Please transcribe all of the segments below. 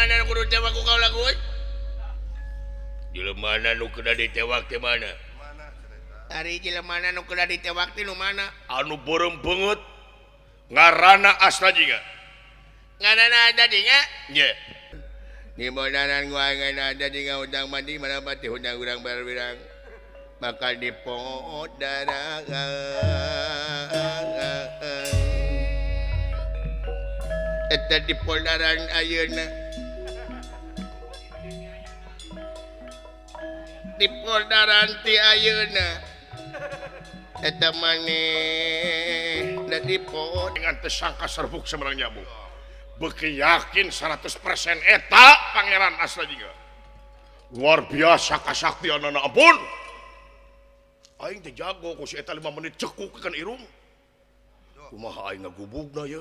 mana nu kudu ditewak ku kaula Gus? Jelema nu kudu ditewak teh mana? Ari jelema nu kudu ditewak teh nu mana? Anu beureum beungeut ngaranna Astra Jingga. Ngaranna Astra Jingga? Ye. Di bodaran gua ngaranna Astra Jingga udang mandi mana pati udang urang barwirang. Bakal dipodaran. Eta di poldaran ayeuna. Di poldaran ti ayeuna. Eta maneh da dipod dengan tersangka serbuk semerang nyamuk. Beuki yakin 100% eta Pangeran Astra Jingga. Luar biasa kasaktianana ampun. Aing teh jago ku si eta 5 menit cekuk kan irung. Kumaha aing ngagubugna ye?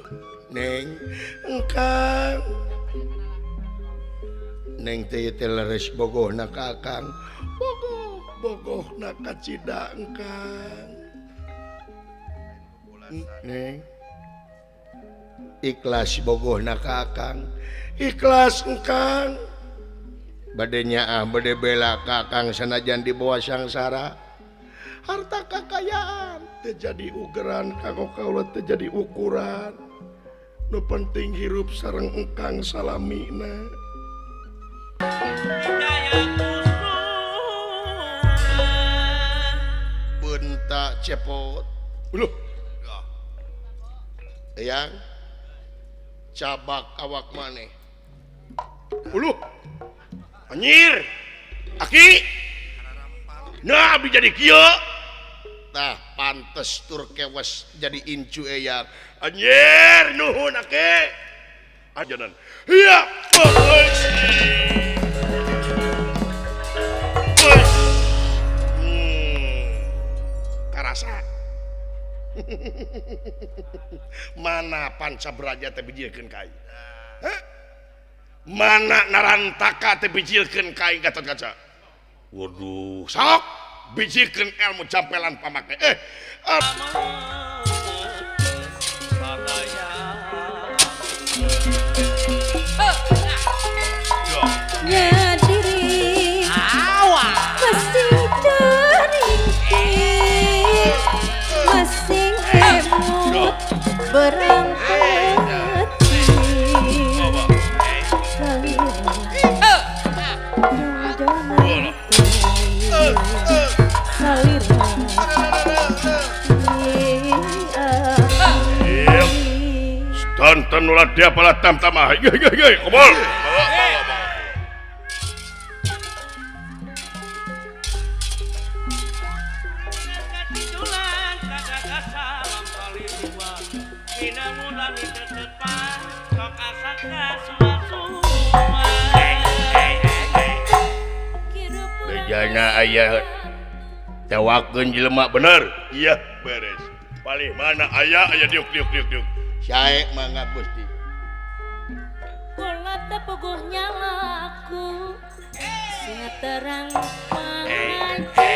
Neng, engkang. Neng teh teh leres bogohna ka Akang. Bogoh, bogohna ka Cida engkang. Neng. Ikhlas bogohna ka Akang. Ikhlas engkang. Bade nyaah bade bela ka Akang sanajan dibawa sangsara. Harta kakayaan terjadi ugeran kanggo kaula terjadi ukuran. Nu penting hirup sareng engkang salamina. Bentak cepot. Uluh. Eyang cabak awak maneh. Uluh. Anjir. Aki. Nah, abdi jadi kieu. Tah pantes tur kewas jadi incu eyang. Anjir, nuhun aki. Ajanan. Iya, bos. Bos. Karasa. Mana panca braja teh bijilkeun ka aing? Hah? Mana narantaka teh bijilkeun ka aing Gatotkaca? Waduh, sok bijikeun ilmu campelan pamake. Nyadiri masing dengki masing emut berang hati Tonton ulah dia pala tam tamah. Ye ye ye, kobol. Bejana aya tewakeun jelema bener. Iya, beres. Palih mana aya aya diuk diuk diuk diuk. Sae mangga Gusti. Kula teh puguh nyalaku sing terang pangaji.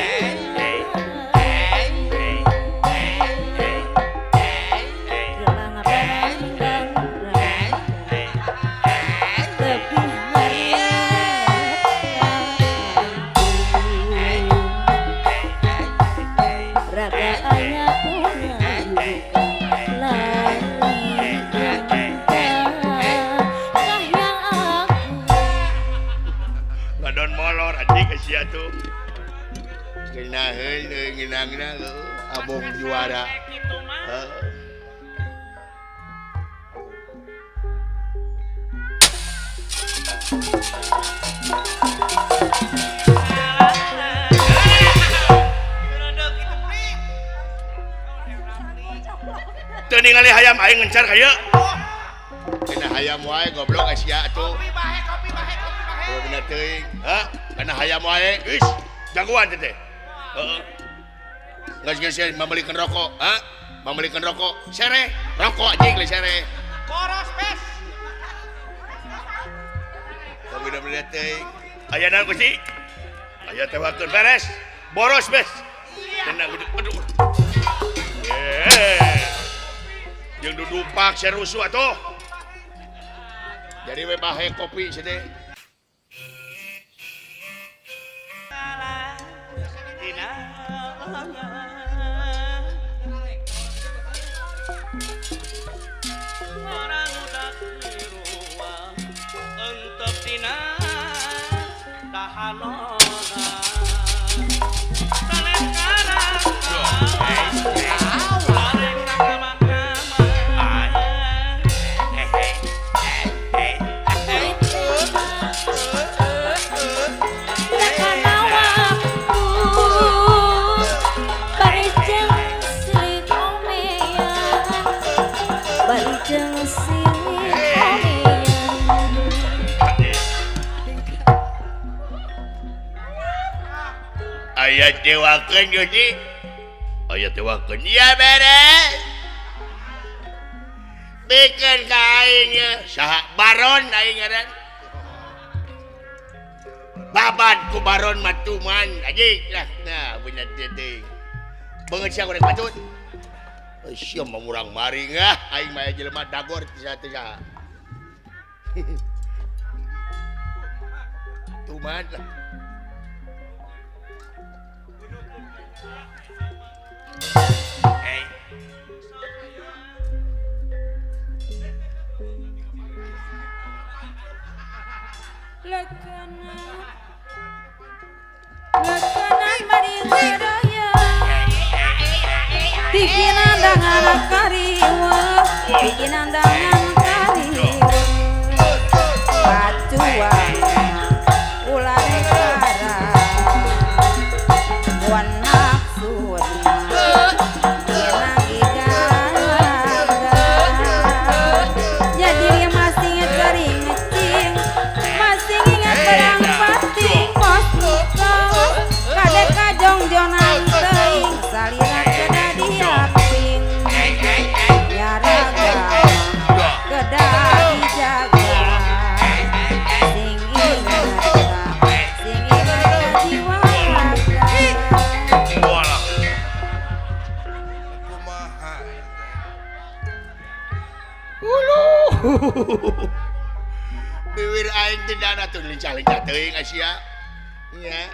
Abong juara. Teu ningali hayam aing ngencar ka ieu. Kena hayam wae goblok sia atuh. Kopi bahe, kopi bahe, kopi bahe. Bener teuing. Hah? Kena hayam wae. Geus, jagoan teh. Heeh. Geus geus membelikan rokok, ha? Membelikan rokok. Sere, rokok anjing le sere. Boros bes. Kopi bener teuing. Aya naon Gusti? Aya tewakeun beres. Boros bes. Tenang aduh. Jeung dudupak serusuh atuh. Jadi we bahe kopi sini. Aya dewakeun Gusti. Aya dewakeun. Ya beres. Bikeun ka aing ye. Saha baron aing ngaran. Babad ku baron mah tuman anjing lah. Nah, bener teuing. Beungeut sia goreng patut. Sia mah murang maring ah, aing mah jelema dagor teu saha. Tuman lah. Lekanan mari waraya bikinan dangan kariwa bikinan dangan kariwa pacuan ular kara wan maksudna jadi masih ngecering ngecing masih ingat barang pati kos kadek kajong-jongan teuing salira kedah diaping ya raga kedah dijaga sing ingat jiwa raga. Biwir aing teh dana tuh lincah-lincah teuing Asia. Nya.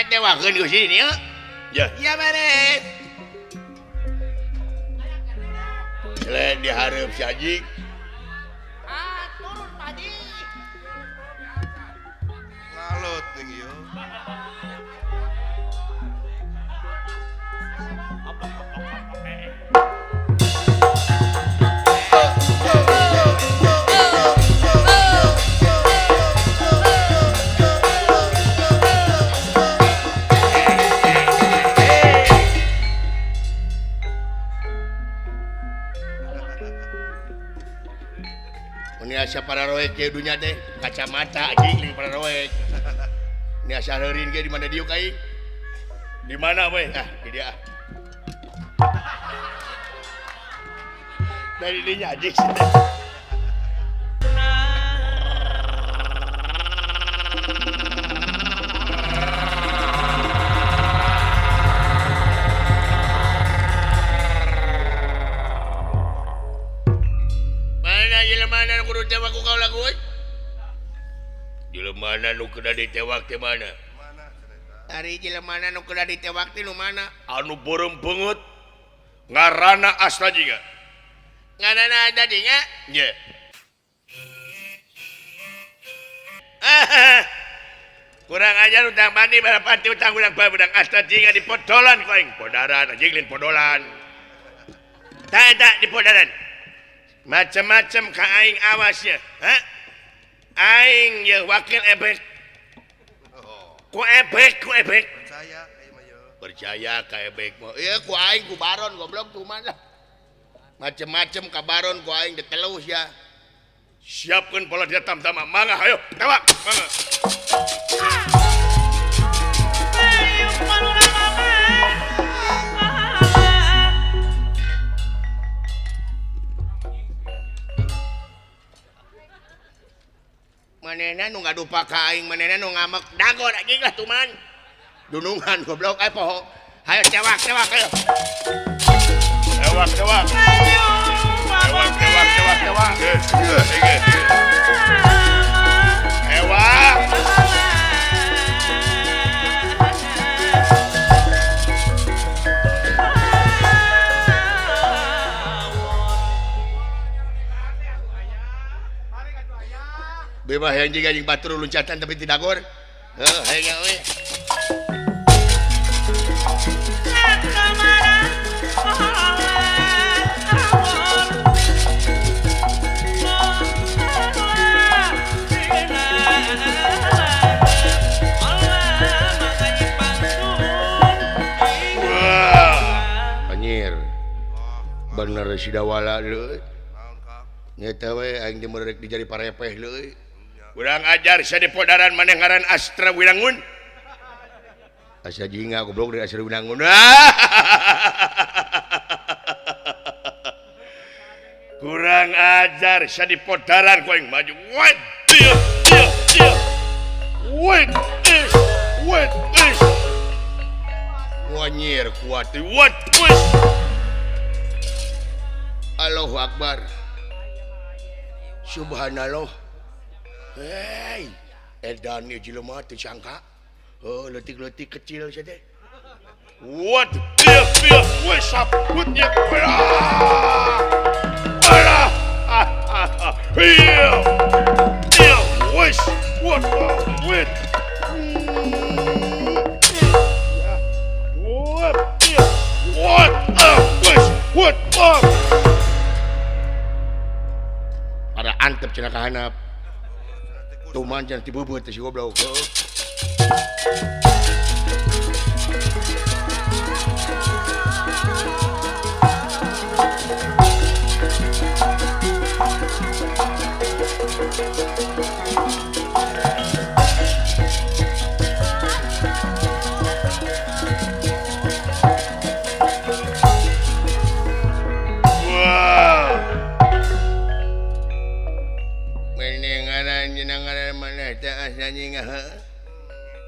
Dewakeun ku sini ya. Ya beres. Selain dihareup si Haji. Ah, turun Pak Haji. Ngalut ning ieu. Ini asa pararoek ke dunya teh kacamata anjing ning pararoek. Ini asa heurin ge di mana diuk aing? Di mana we? Ah, di dia. Dari dinya anjing. Mana nu kudu ditewak teh mana? Ari jelema nu kudu ditewak teh nu mana? Anu beureum beungeut ngaranna Astra Jingga. Ngaranna Astra Jingga? Nya. Kurang ajar utang mandi barapati utang urang bae asta jingga di podolan ku aing. Podaran anjing lain podolan. Tak eta di podaran. Macam-macam ka aing awas ya. Ha? Aing ye wakil ebek. Ku ebek, ku ebek. Percaya aing mah ye. Percaya ka ebek mah. Ieu ku aing ku baron goblok tuman lah. Macem-macem ka baron ku aing ditelus ya. Siapkeun pola dia tam-tama. Mangga hayo, tewak. Mangga. Manehna nu ngadupa ka aing, manehna nu ngamek dagor anjing lah tuman. Dunungan goblok aya poho. Hayo tewak, tewak hayo. Tewak, tewak. Tewak, tewak, tewak, tewak. Tewak. Bebas yang jika anjing batur loncatan tapi tidak gor. Heuh, hayang we. Anjir. Bener si Dawala leuy. Nyata we aing teh merek dijari parepeh leuy. Urang ajar sia di podaran maneh ngaran Astra Wilangun. Asa jingga goblok dari Astra Wilangun. Kurang ajar sia di podaran ku aing maju. Wait, dia, dia, dia. Wait, is, wait, is. Wanyir kuat. What, wis. Allahu Akbar. Subhanallah. Hei, edan ieu jelema teu sangka. Heuh, leutik-leutik kecil sia teh. What dia dia we sabutnya. Alah. Iya. Iya, wis. What? Wait. What? What? Wis. What? Ada antep cenah ka handap. Tuman jangan dibubuh teh si goblok.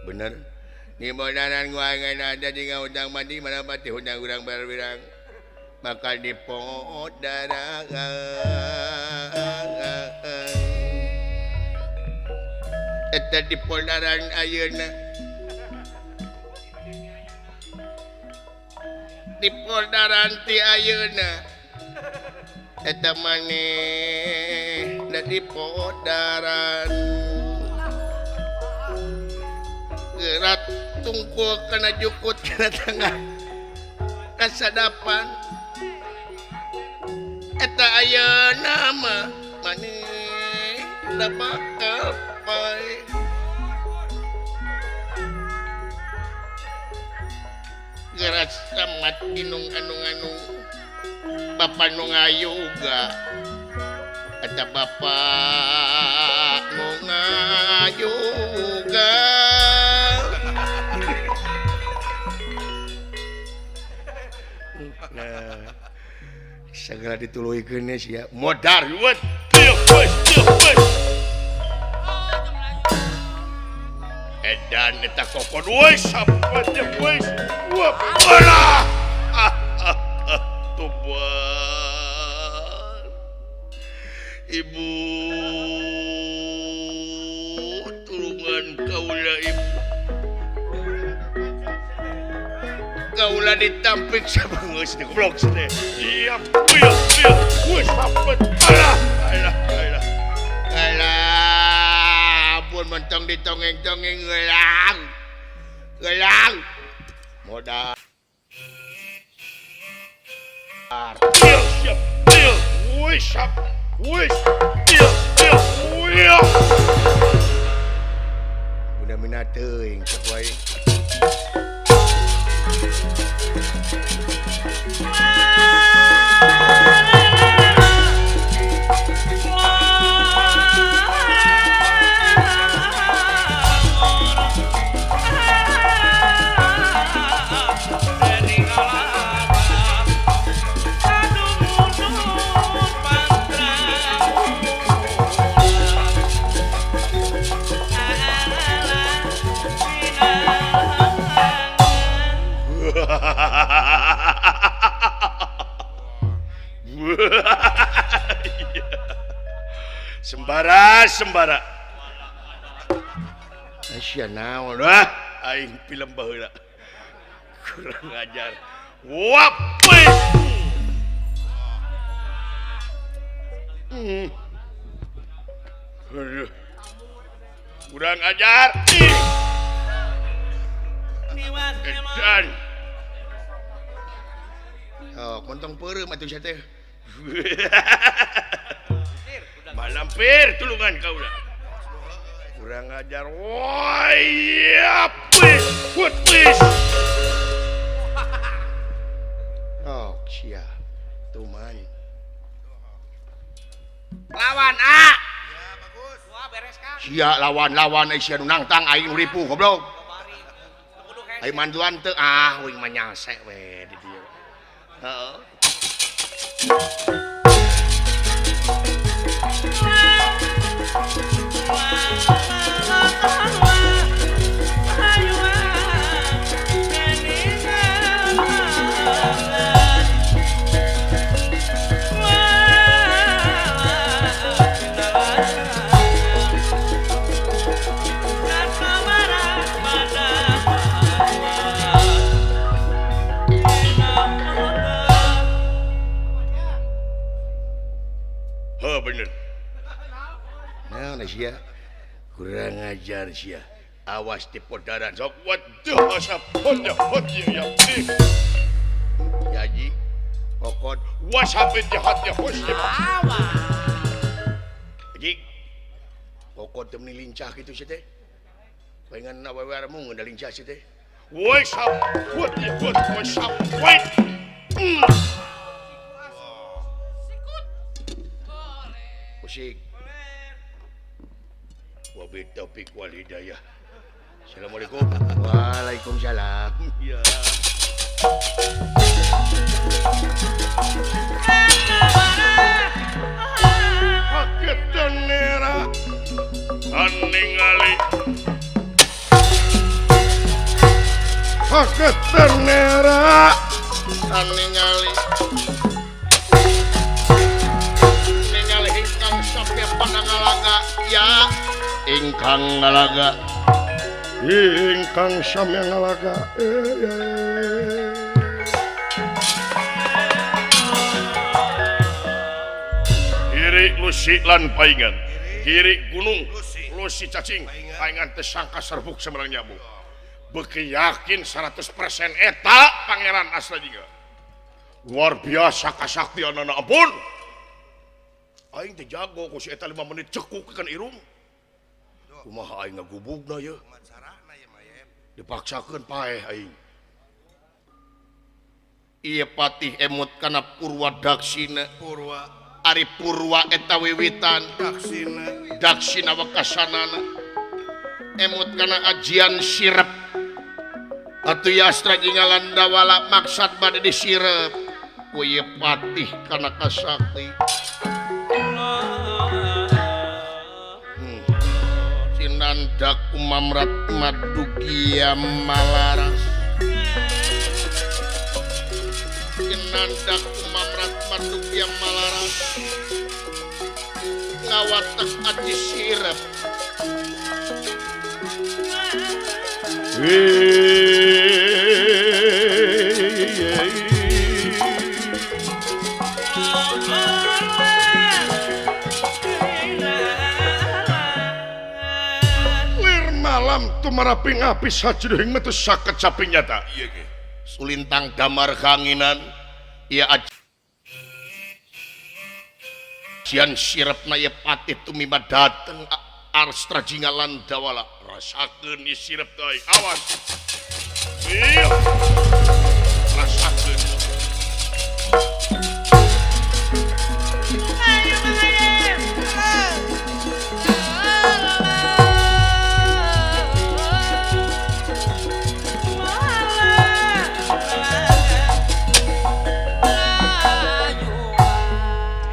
Bener di bodaran gua ada jika hutang mati mana pati hutang urang berwirang bakal dipodaran eta di podaran ayeuna di podaran ti ayeuna eta maneh da di podaran gerat tungkul kena jukut kena tengah kasadapan eta ayeuna mah maneh da bakal pae gerat samat inung anu-anu bapa nu ngayoga eta bapa nu ngayoga. Nah, segera dituluikeun sia modar what wis edan eta kokon wis sampet wis alah tuban ibu tulungan kaula ibu kaula ditampik sama geus goblok teh. Iya, iya, iya. Wis sampet. Alah, alah, alah. Alah, ampun mentong ditongeng-tongeng gelang. Gelang. Modal. Udah minat teuing cek wae. Sembara sembara Asia naon wah aing film baheula kurang ajar wap kurang ajar edan. Oh, kontong peureum atuh sia teh. Malampir tulungan kaula. Kurang ajar. Woi, what please. Oh, sia. Tuman. Lawan A. Ya, bagus. Wah, beres Kang. Sia lawan-lawan ai sia nu nangtang aing nu ripuh goblok. Aing manduan teu ah, uing mah nyasek we di dieu. Heeh. Bener. Nah, sia. Kurang ajar sia. Awas di podaran sok waduh asap honya honya ya. Yaji kokot wasapit jahatnya husnya. Awas. Ji. Kokot teu meuni lincah kitu sia teh. Pengen awewe aremu ngeun lincah sia teh. Woi sap honya hot wasap wait. Musik. Wabillahi taufik wal hidayah. Assalamualaikum. Waalaikumsalam. Ya. Haketan nera aningali. Haketan nera aningali. Panangalaga ya ingkang ngalaga ingkang samya ngalaga kiri lusi lan paingan kiri gunung lusi cacing paingan tersangka serbuk semerang nyamuk beki yakin 100% eta Pangeran Astra Jingga luar biasa kasaktianana ampun. Aing teh jago ku si eta 5 menit cekuk kan irung. Kumaha aing ngagubugna ye? Dipaksakeun paeh aing. Ieu patih emut kana Purwa Daksina. Purwa ari Purwa eta wiwitan Daksina. Daksina wekasanana. Emut kana ajian sirep. Atuh Astra Jingga Landawala maksad bade disirep. Ku ieu patih kana kasakti. Sinandak umamrat madugia malaras. Sinandak umamrat madugia malaras. Ngawatek aji sirep. Alam tumaraping api sajuduhing metu sakecaping nyata. Iya ge. Sulintang damar kanginan ieu ajian sirepna ieu patih tumiba dateng Astra Jingga lan Dawala. Rasakeun ieu sirep teh awas. Iya. Rasakeun.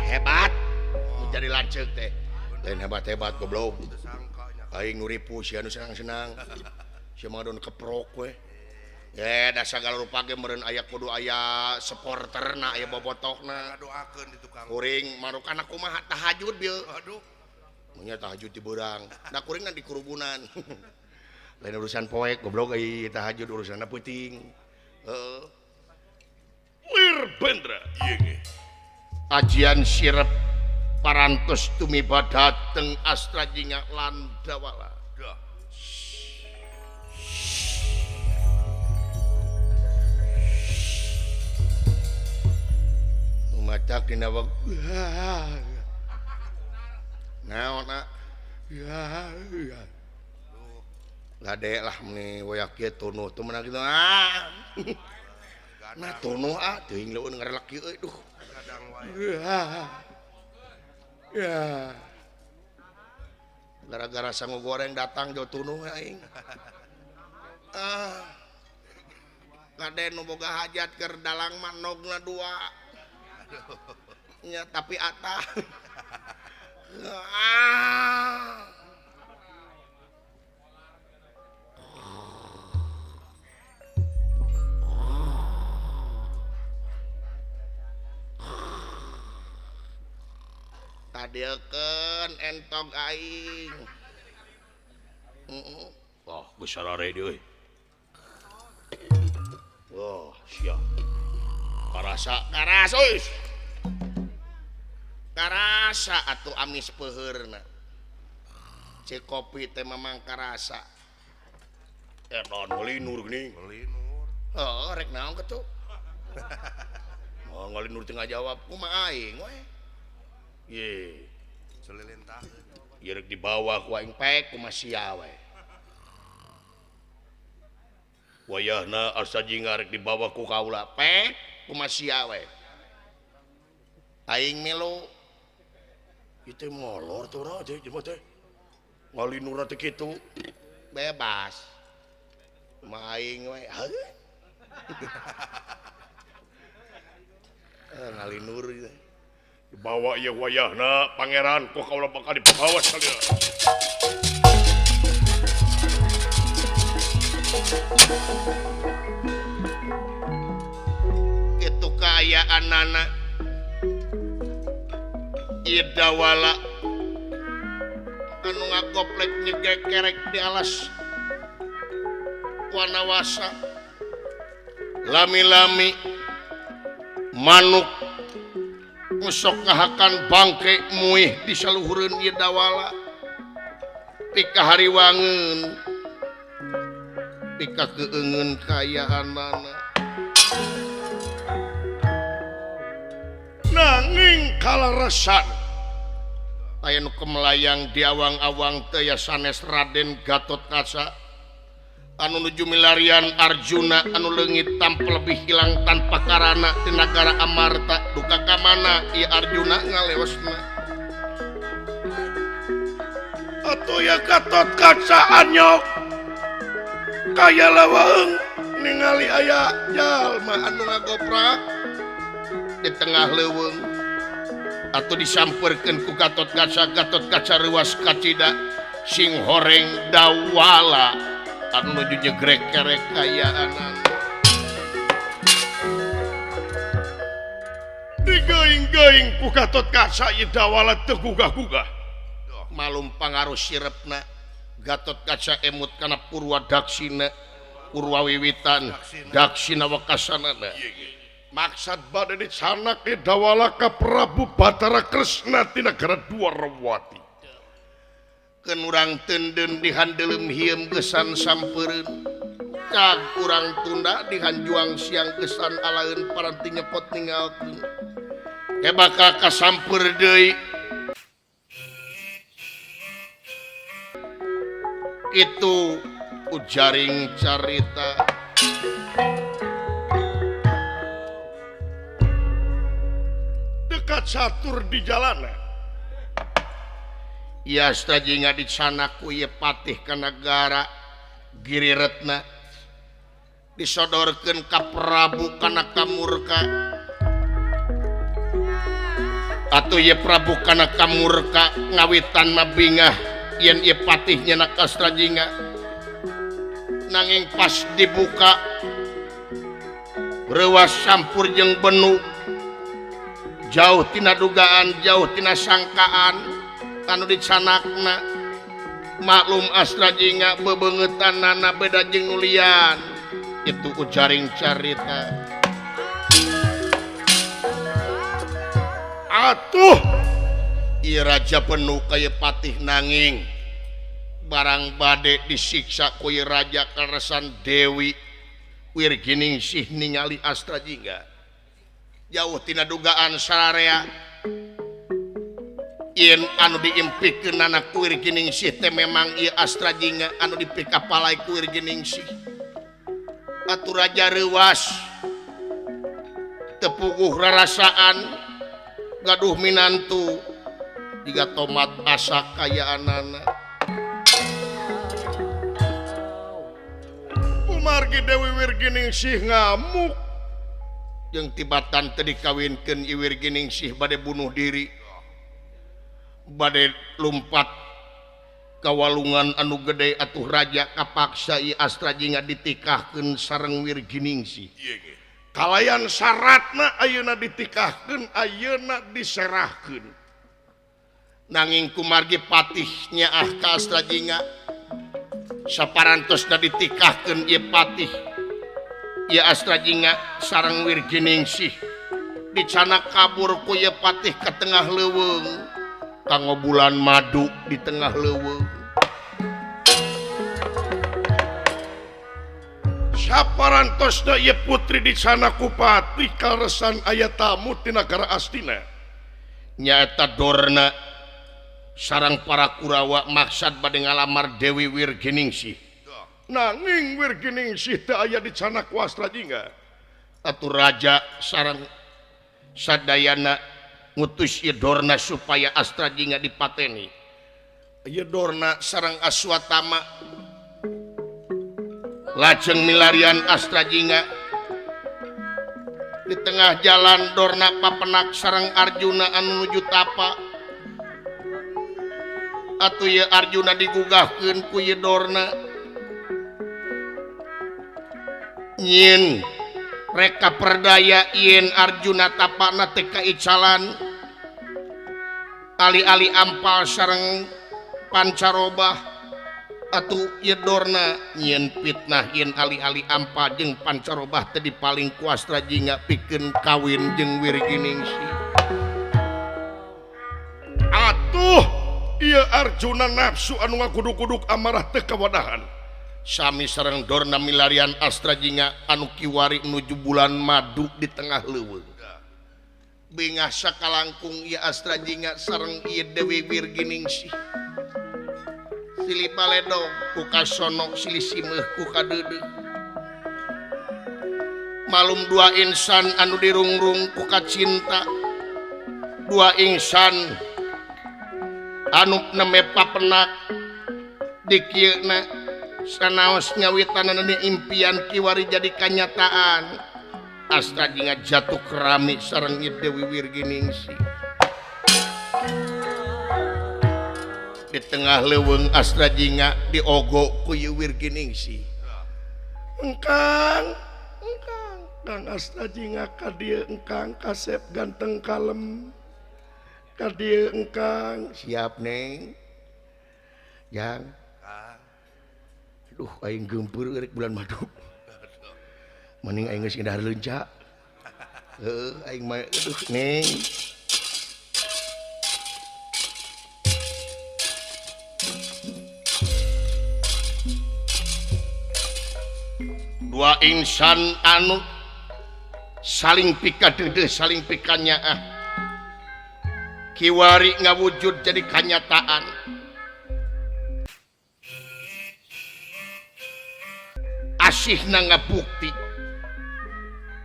Hebat. Jadi lanceuk teh. Lain hebat-hebat goblok. Aing nguripu sia nu senang-senang. Sia mah don keprok we. Da sagala rupa ge meureun aya kudu aya supporterna, aya bobotohna. Ngadoakeun di tukang. Kuring marukana kumaha tahajud bieu. Aduh. Munya tahajud di beurang. Da kuringna di kurubunan. Lain urusan poek goblok euy tahajud urusanna peuting. Heeh. Lir Bendra. Iya ge. Ajian sirep parantos tumiba dateng Astra Jingga lan Dawala. Dah. Macak dina wek. Naon na? Ya. Gade lah meni wayah kieu tunuh teu meunang kitu. Ah. Nah tunuh ah teuing leueun ngarelek kieu euy duh. Gadang wae. Ya. Gara-gara sangu goreng datang jo tunuh aing. Ah. Gade nu boga hajat keur dalang mah nogna dua. Nya tapi atah. Ah. Tadeukeun entog aing. Heeh. Wah, geus sarare deui euy. Wah, sia. Karasa, karasa euy. Karasa atuh amis peuheurna. Cek kopi teh mamang karasa. Edan ngalinur geuning. Ngalinur. Heuh, rek naon kitu? Oh, ngalinur teu ngajawab kumaha aing we. Ye, selilintah. Ieu rek dibawa ku aing pek kumaha sia we. Wayahna Astra Jingga rek dibawa ku kaula pek kumaha sia we. Aing milu. Itu molor tuh ra teh jelema teh. Ngalinurna teh kitu. Bebas. Kumaha aing we. Heuh. Ngalinur ieu. Dibawa ieu wayahna pangeran ku kaula bakal dibawa salira. Itu kaayaanana Idawala anu ngagoplek nyegekerek di alas Wanawasa lami-lami manuk musok ngahakan bangke muih di saluhureun Idawala pika hariwangeun pika keungeun kaayaanana nanging kalaresan aya nu kemelayang di awang-awang teh ya sanes Raden Gatotkaca anu nuju milarian Arjuna anu leungit tanpa lebih hilang tanpa karana di nagara Amarta duka ka mana ieu Arjuna ngalewasna atuh ya Gatotkaca anyok kaya leuweung ningali aya jalma anu ngagoprak di tengah leuweung atau disamperkeun ku Gatotkaca. Gatotkaca reuas kacida sing horeng Dawala anu nuju nyegrek kerek kayaanana digeing-geing ku Gatotkaca ieu Dawala teu gugah-gugah malum pangaruh sirepna Gatotkaca emut kana Purwa Daksina Purwa Wiwitan Daksina wekasanana. Maksad bade dicanak di Dawala ka Prabu Batara Kresna ti nagara Dwarawati. Keun urang teunden dihandelem hieum geusan sampereun. Cag urang tunda dihanjuang siang geusan alaeun paranti nyepot ninggalkeun. Ke bakal kasampeur deui. Itu ujaring carita. Dekat satur di jalanan. Ya Astra Jingga dicanak ku ieu patih ka nagara Giri Retna disodorkeun ka Prabu kana kamurka. Atuh ieu Prabu kana kamurka ngawitan mah bingah yen ieu patih nyenak Astra Jingga. Nanging pas dibuka reuwas sampur jeung benu, jauh tina dugaan, jauh tina sangkaan anu dicanakna. Maklum Astra Jingga bebeungeutanana beda jeung nu lian. Itu ujaring carita. Atuh ieu raja penuh kaya patih nanging barang bade disiksa ku ieu raja kaleresan Dewi Wirginingsih ningali Astra Jingga. Jauh tina dugaan sararea yen anu diimpikeunana ku Wirginingsih teh memang ieu Astra Jingga anu dipikapalai ku Wirginingsih. Atuh raja reuwas tepuguh rarasaan gaduh minantu jiga tomat asak kayaanana. Kumargi Dewi Wirginingsih ngamuk jeung tibatan teu dikawinkeun ieu Wirginingsih bade bunuh diri, bade lumpat ka walungan anu gede. Atuh raja kapaksa ieu Astra Jingga ditikahkeun sareng Wirginingsih. Kalayan syaratna ayeuna ditikahkeun, ayeuna diserahkeun. Nanging kumargi patihnya ah ka Astra Jingga saparantosna ditikahkeun ieu patih ieu Astra Jingga sareng Wirginingsih dicanak kabur ku ieu patih ka tengah leuweung, kanggo bulan madu di tengah leuweung. Saparantosna ieu putri dicanak ku patih kaleresan aya tamu ti nagara Astina. Nyaeta Dorna sareng para Kurawa maksad bade ngalamar Dewi Wirginingsih. Nanging Wirginingsih teu aya dicanak ku Astra Jingga. Atuh raja sareng sadayana ngutus ieu Dorna supaya Astra Jingga dipateni. Ieu Dorna sareng Aswatama lajeng milarian Astra Jingga. Di tengah jalan Dorna papenak sareng Arjuna anu nuju tapa. Atuh ieu Arjuna digugahkeun ku ieu Dorna. Nyin reka perdaya yen Arjuna tapana teh kaicalan ali-ali ampal sareng pancarobah. Atuh ieu Dorna nyieun fitnah yen ali-ali ampal jeung pancarobah teh dipaling ku Astra Jingga pikeun kawin jeung Wirginingsih. Atuh ieu Arjuna nafsu anu ngakuduk-kuduk amarah teu kawadahan. Sami sareng Dorna milarian Astra Jingga anu kiwari nuju bulan madu di tengah leuweung. Bingah sakalangkung ieu Astra Jingga sareng ieu Dewi Wirginingsih. Silih paledog ku kasono, silih simeuh ku kadeudeuh. Malum dua insan anu dirungrung ku kacinta, dua insan anu neme papenak dikieuna sanaos nyawitanana impian kiwari jadi kanyataan. Astra Jingga jatuh kerami sareng ieu Dewi Wirginingsih. Di tengah leuweung Astra Jingga diogo ku ieu Wirginingsih. Engkang, engkang, Kang Astra Jingga ka dieu engkang kasep ganteng kalem. Ka dieu engkang. Siap neng. Jang. Aduh aing geumpeur rek bulan madu. Mending aing geus indahar leunca. Heuh aing mah aduh neng. Dua insan anu saling pikadeudeuh saling pikanyaah kiwari ngawujud jadi kanyataan. Asihna ngabukti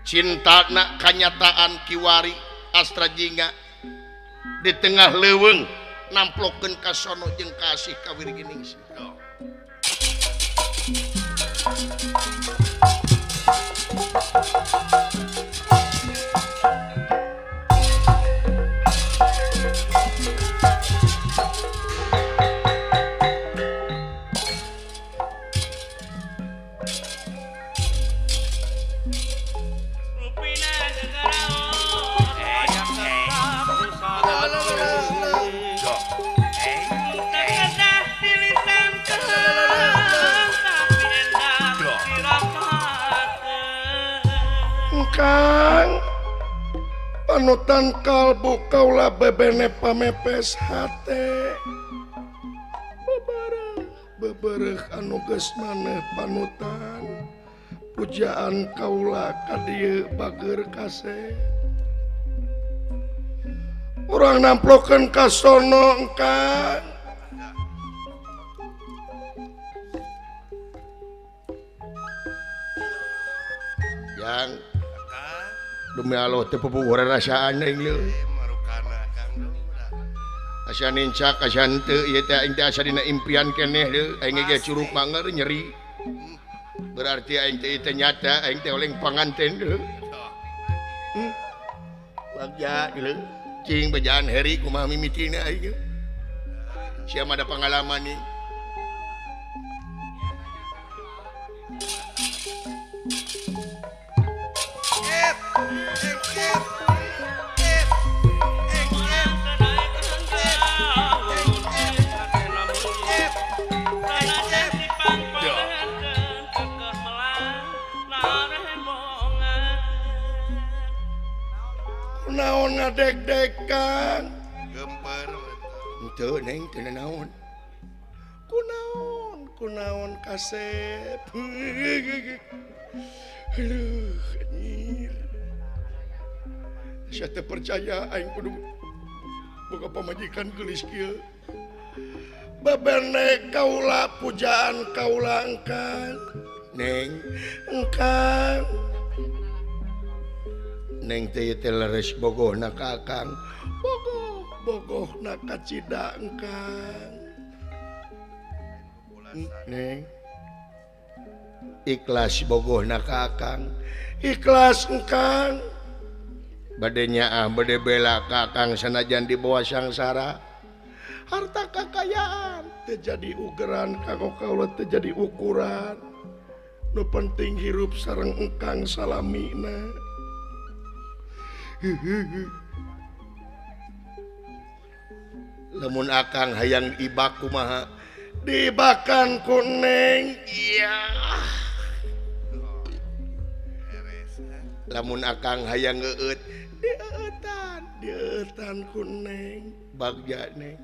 cintana kanyataan kiwari Astra Jingga di tengah leuweung namplokeun ka sono jeung kasih ka Wirginingsih. Kang panutan kalbu kaula bebene pamepes hate bebereh bebereh anu geus maneh panutan pujaan kaula ka dieu bager kaseh urang namplokeun ka sono engkang. Yang demi Allah teu pupuguran rasaan aing leuh. Asa nincak asa henteu ieu teh aing teh asa dina impian keneh leuh aing ge curug manger nyeri. Berarti aing teh teh nyata aing teh oleng panganten leuh. Bagja leuh cing bejaan Heri kumaha mimitina aing. Sia mah ada pengalaman nih. Naon ngadeg-degan gemper henteu neng teu naon kunaon kunaon kasep. Aduh anjir saya teu percaya aing kudu boga pamajikan geulis kieu. Babene kaula pujaan kaula engkang neng engkang neng teh teh leres bogohna ka akang bogoh bogohna ka cida engkang neng ikhlas bogohna ka akang ikhlas engkang bade nyaah bade bela ka akang sanajan di bawah sangsara harta kakayaan teu jadi ugeran kanggo kaula teu jadi ukuran nu penting hirup sareng engkang salamina. Lamun akang hayang ibak kumaha dibakan ku neng iya. Lamun akang hayang ngeueut dieueutan dieueutan ku neng bagja neng.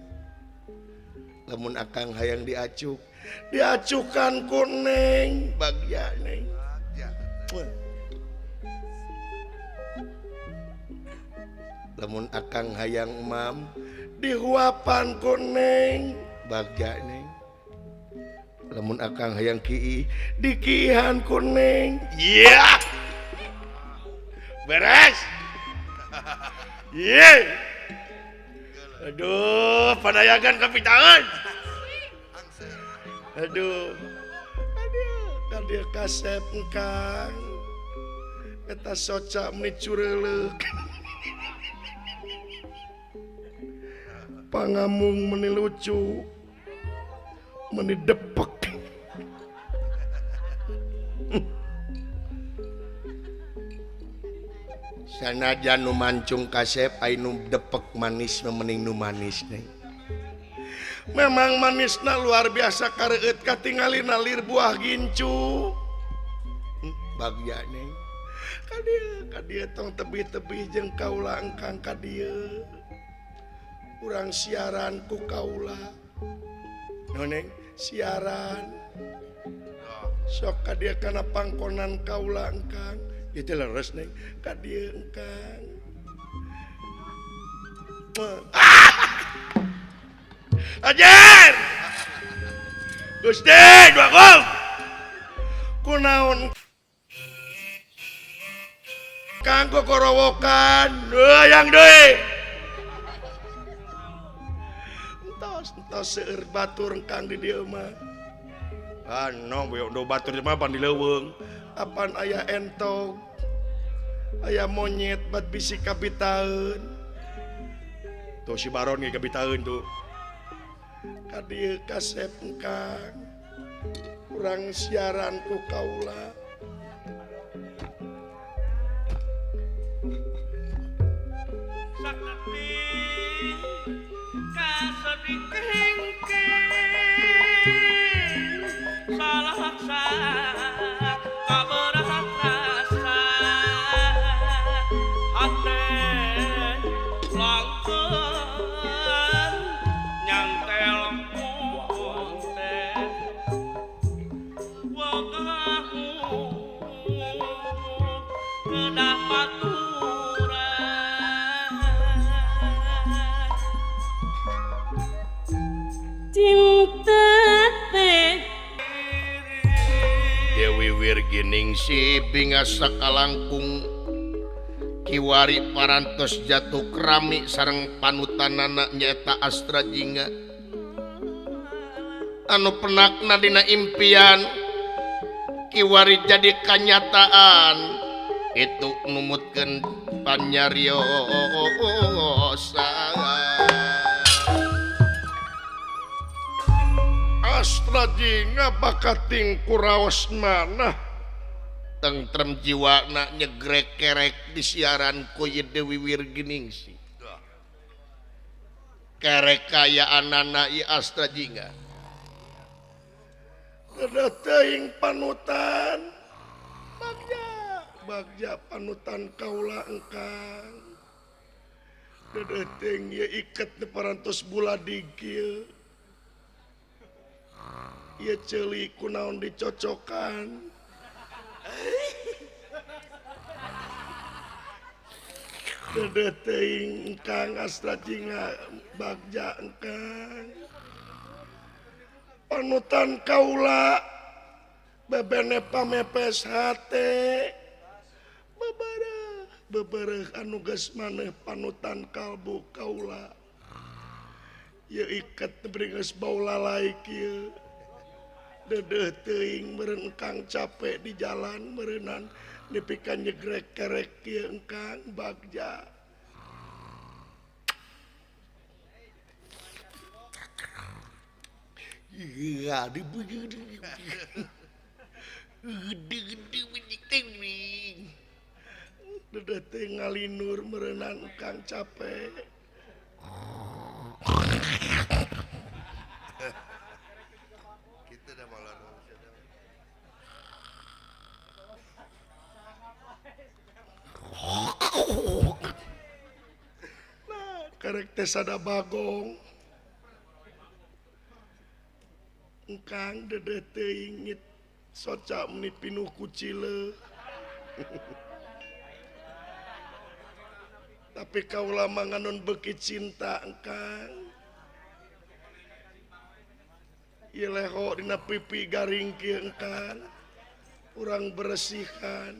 Lamun akang hayang diacuk diacukan ku neng bagja neng. Lamun akang hayang mam dihuapan ku neng bagja neng. Lamun akang hayang kii dikihan ku neng. Iya beres. Iya aduh panayagan kapitangan. Aduh aduh kadieu kasep engkang eta soca meni cureuleuh pangamung meni lucu meni depek. Sanajan nu mancung kasep ai nu depek manis memening nu manis neng. Memang manisna luar biasa kareueut katingali nalir buah gincu. Bagja neng. Ka dieu tong tebih-tebih jeung kaula engkang ka dieu. Urang siaran ku kaula. Neng siaran. Sok ka dieu kana pangkonan kaula engkang. Ieu teh leres neng ka dieu engkang. Ajar! Gusti, dua gol. Kunaon Kang kokorowokan, hayang deui. Entos entos seueur batur engkang di dieu mah. Ah, no, do batur mah pan di leuweung. Apan aya entog, aya monyet bat bisi kabitaeun. Tuh si Baron ge kabitaeun tuh. Ka dieu kasep engkang. Urang siaran ku kaula. Dewi Wirginingsih binga sakalangkung kiwari parantos jatuh krami sareng panutanana nyaeta Astra Jingga anu penakna dina impian kiwari jadi kanyataan itu numutkeun panyariosa. Astra Jingga bakating kuraos manah tentrem jiwana nyegrek kerek di siaran ku Dewi Wirginingsih kerek kayaanana ieu Astra Jingga kada teuing panutan bagja bagja panutan kaula engkang deudeuh teuing ieu iket teu parantos buladig kieu. Ieu ceuli kunaon dicocokan. Dedeh teuing engkang Astra Jingga bagja engkang. Panutan kaula bebene pamepes hate. Bebereh bebereh anu geus maneh panutan kalbu kaula. Ieu iket beri geus bau lalai kieu. Dedeh teuing meureun engkang capek di jalan meureunnan nepi ka nyegrek kerek kieu engkang bagja. Iya, dedeh teuing ngalinur meureunnan engkang capek. Nah, karek teh sada bagong. Engkang dedeh teuing ngit soca meni pinuh ku cile. Tapi kaula mah nganun beuki cinta engkang. Ieu leho dina pipi garing kieu engkang. Urang beresihan.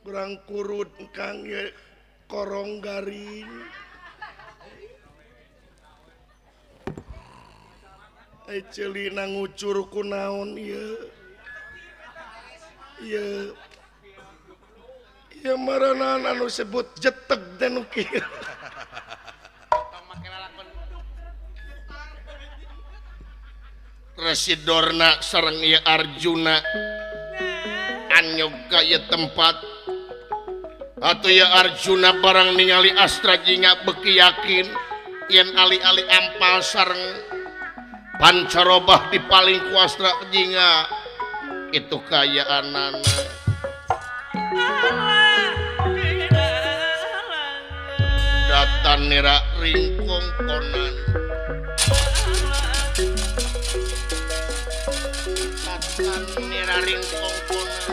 Kurang kurut engkang ye korong garing. Ai ceulina ngucur kunaon ieu. Ieu ieu maranan anu sebut jeteg teh nu kieu. Residorna sareng ieu Arjuna anyog ka ieu tempat. Atuh ya Arjuna barang ningali Astra Jingga beuki yakin yen ali-ali ampal sareng pancarobah dipaling ku Astra Jingga itu kayaanana. Datan nira ringkongkonan. Niraring kongkona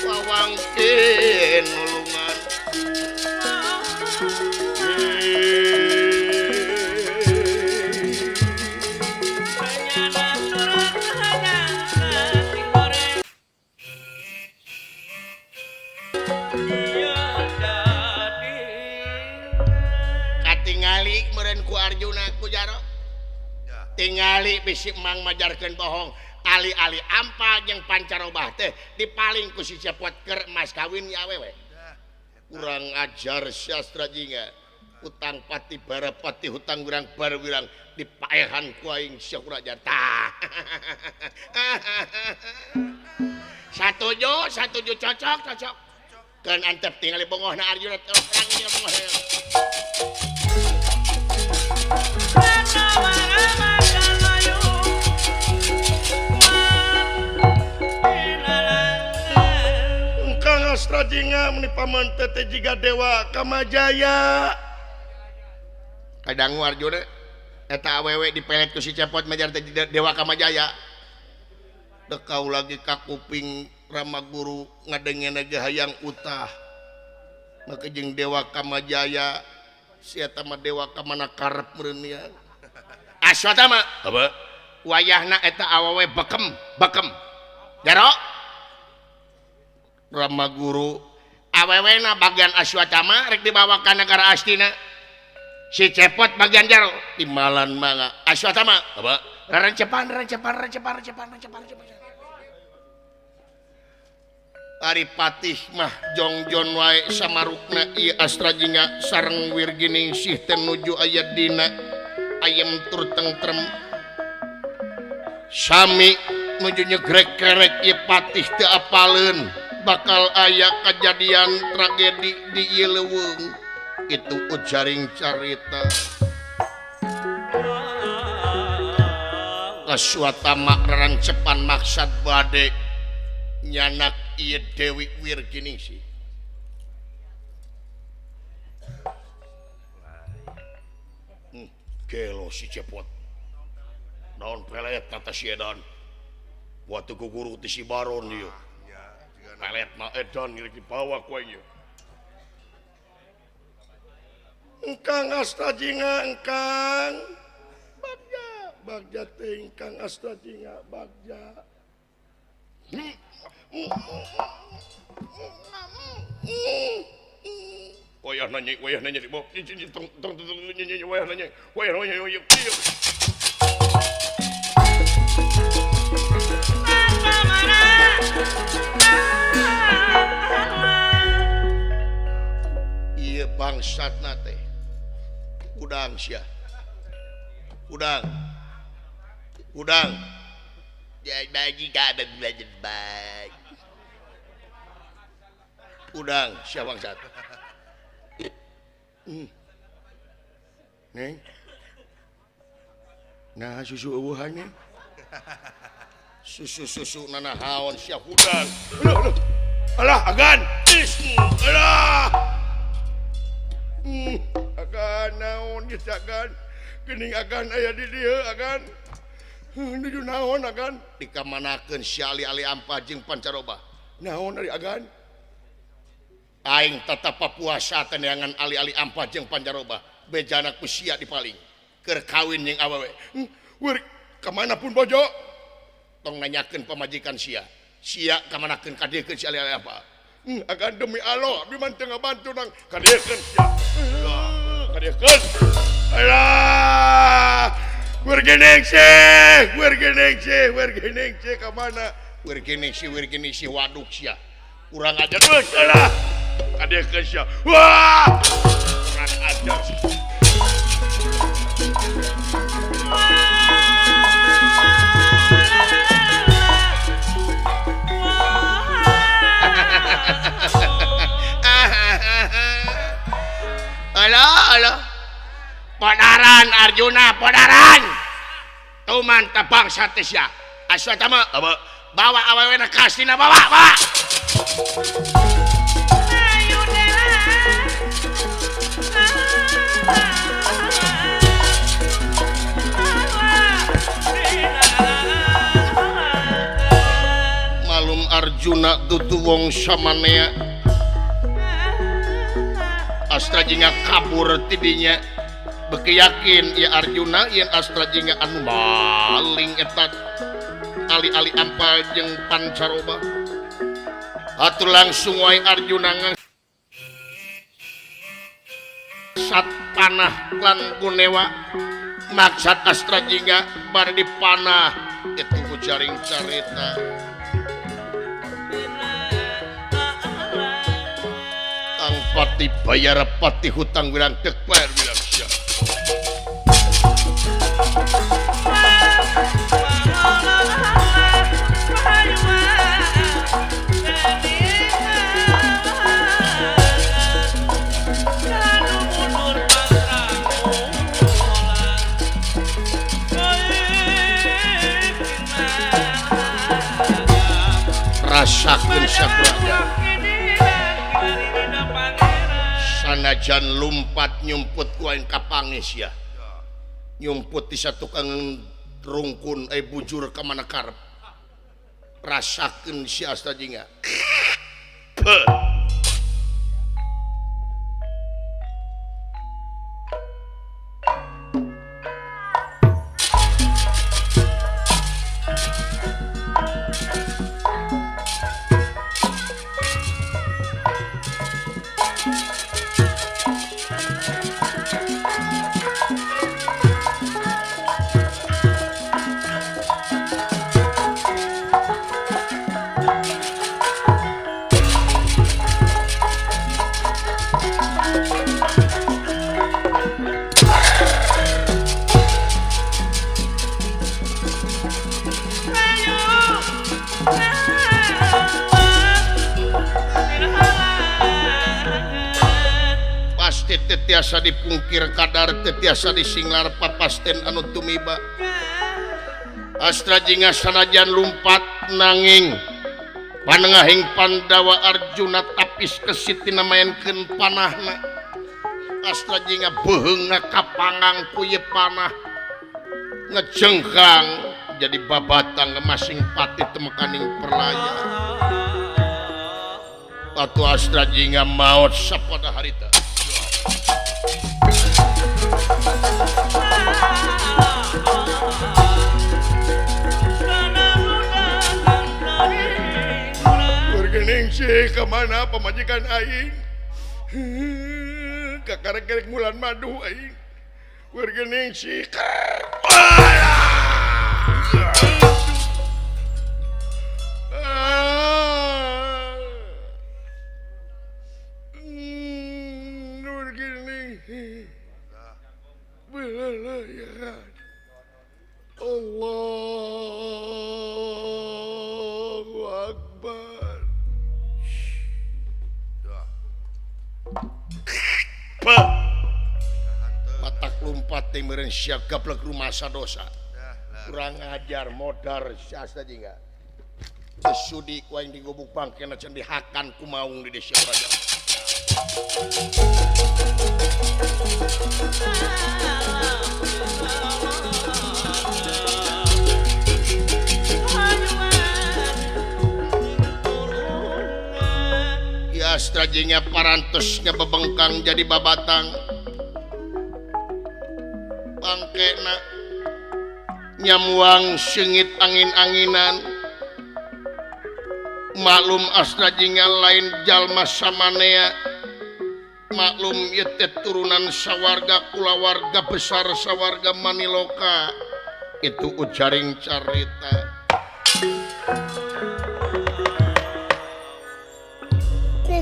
wawangkin nulungan katingali meureun ku Arjuna ku Jaro tingali bisi Mang majarkeun bohong ali-ali ampa jeung pancarobah teh dipaling ku si Cepot keur mas kawin ya awewe kurang ajar sastra jingga utang pati barapati hutang wirang barwirang dipaehan ku aing sia kurang ajar tah satuju satuju cocok cocok keun antep tingali bongohna Arjuna terang ieu bongohna. Astra Jingga meni paman teh jiga Dewa Kamajaya kadang Arjuna eta awewe dipelet ku si Cepot majar teh Dewa Kamajaya dekau lagi ka kuping Rama Guru ngadengena ge hayang utah maka jeung Dewa Kamajaya si eta mah Dewa Kamana karep meureun nya Aswatama apa wayahna eta awewe bekem bekem jaro Rama Guru awewena bagian Aswatama rek dibawa ka negara Astina si Cepot bagian jaro timalan mangga Aswatama apa rencepan rencepan rencepan rencepan rencepan rencepan Ari Patih mah jongjon wae samarukna ieu Astra Jingga sareng Wirginingsih teh nuju aya dina ayem tur tentrem sami nuju nyegrek kerek ieu Patih teu apaleun bakal aya kejadian tragedi di ieu leuweung itu ujaring carita Aswatama rerencepan maksad bade nyanak ieu Dewi Wirginingsih gelo si Cepot naon pelet kata si Edan waktu ku guru ti si Baron ieu pelet na edan rek dibawa ku aing ieu. Engkang Astra Jingga engkang bagja bagja teh engkang Astra Jingga bagja wayah nanya dibawa tong tong wayah nanya wayah nanya wayah ieu bangsatna teh udang sia udang udang baji udang sia bangsat neng nah susu eueuhan neng susu-susu nanahaon sia hudang alah alah agan alah agan naon geus agan geuning agan aya di dieu agan nuju naon agan dikamanakeun si ali-ali ampah jeung pancaroba naon ari agan aing tetep puasa neangan ali-ali ampah jeung pancaroba bejana ku sia dipaling keur kawin jeung awewe wir ka mana pun bojo tong nanyakeun pamajikan sia sia kamanakeun kadiekeun si ali-ali ampah agan demi Allah abdi mah teu ngabantu nang kadiekeun sia kadiekeun alah Wirginingsih Wirginingsih Wirginingsih ka mana Wirginingsih Wirginingsih waduk sia kurang ajar geus alah kadiekeun sia wah kurang ajar Alah alah Podaran Arjuna podaran tuman teh bangsa teh sia Aswatama bawa awewena ka Astina bawa bawa Arjuna dudu wong samanea. Astra Jingga kabur tidinya beki yakin ya Arjuna yen Astra Jingga anu maling eta ali-ali ampal jeung pancaroba. Atuh langsung wae Arjuna ngangsat panah lan kunewa maksad Astra Jingga bari dipanah itu ujaring carita. Kang pati bayar pati hutang wirang dek bayar wirang siap. Rasakeun sakurang sanajan lumpat nyumput ku aing kapangis ya. Nyumput di satukang rungkun bujur ka mana karep. Rasakeun si Astra Jingga. Tiasa dipungkir kadar tetiasa disinglar papasten anu tumiba. Astra Jingga sanajan lumpat nanging panengahing Pandawa Arjuna tapis kesit tina maenkeun panahna. Astra Jingga beuheungna kapangang ku ieu panah ngejengkang jadi babatang masing pati temekaning perlaya. Atuh Astra Jingga maot sapada harita. Bergening sih kemana pemajikan aing kakarek-kerek bulan madu aing bergening sih. Allahu Akbar. Matak lumpat teh meureun sia gablek rumasa dosa. Kurang ajar modar si Astra Jingga. Teu sudi ku aing digobuk bangkena can dihakan ku maung di desa Raja. Astra Jingga parantos ngebebengkang jadi babatang bangkena nyamuang sengit angin-anginan. Maklum Astra Jingga lain jalma samanea, maklum ieu teh turunan sawarga kulawarga besar sawarga Maniloka. Itu ujaring carita.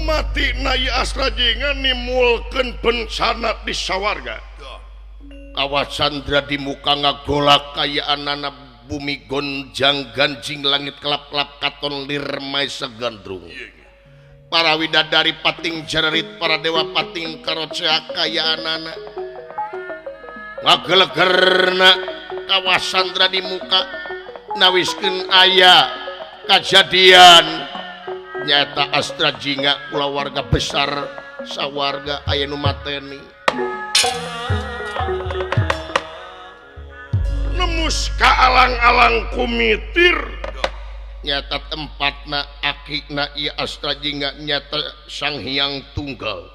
Mati na Astra Jingga nimulkeun bencana di sawarga. Kawasandra di muka ngagolak kayaanana bumi gonjang ganjing langit kelap-kelap katon lir maesa gandrung. Para widadari pating jererit, para dewa pating karocea kayaanana ngagelegerna kawasandra di muka nawiskeun aya kajadian nyata Astra Jingga kulawarga besar sawarga aya nu mateni. Nemus ka alang-alang kumitir Nyata tempatna akina ieu Astra Jingga nyata Sang Hyang Tunggal.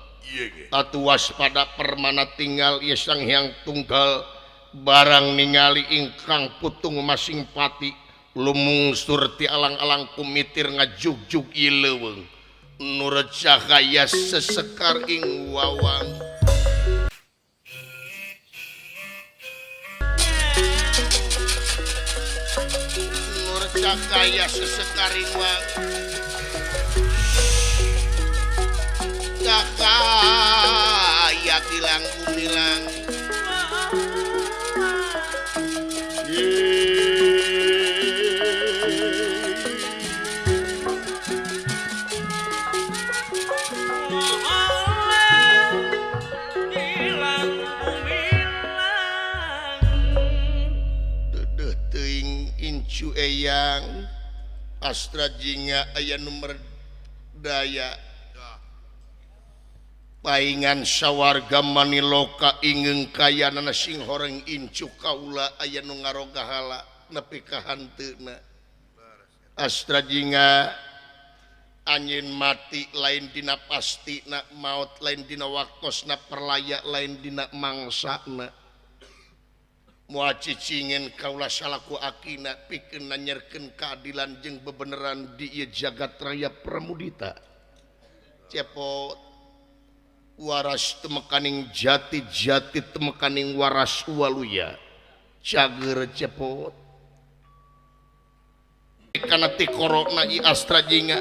Tatu waspada permana tinggal ieu Sang Hyang Tunggal barang ningali ingkang putung masing pati lumungsur ti alang-alang kumitir ngajugjug ieu leuweung nur cahaya sesekar ing wawang. Nur cahaya sesekar ing wawang. Cahaya gilang gumilang. Incu eyang Astra Jingga aya nu merdaya paingan sawarga maniloka ingeung kayanana sing horeng incu kaula aya nu ngarogahala nepi ka hanteuna. Astra Jingga anjeun mati lain dina pastina maot lain dina waktosna perlaya lain dina mangsana. Moal cicingin kaula salaku akina pikeun nanyerkeun keadilan jeung bebeneran di ieu jagat raya Pramudita. Cepot waras temekaning jati jati temekaning waras waluya. Cager cepot. Kana ti korona ieu Astra Jingga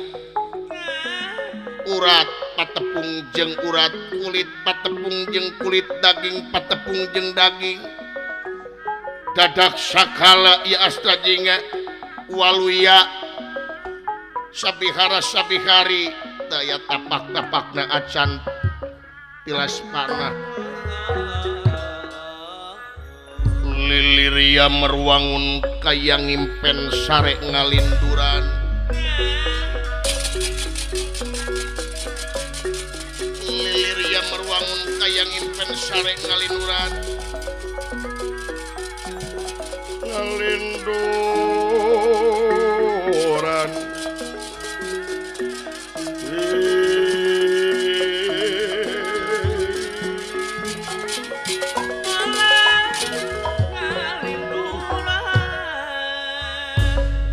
urat patepung jeung urat kulit patepung jeung kulit daging patepung jeung daging. Dadak sakala ieu Astra Jingga waluya sabihara sabihari daya tapak-tapakna acan tilas panah liliria merwangun kaya ngimpen sare ngalinduran liliria merwangun kaya ngimpen sare ngalinduran ngalinduran.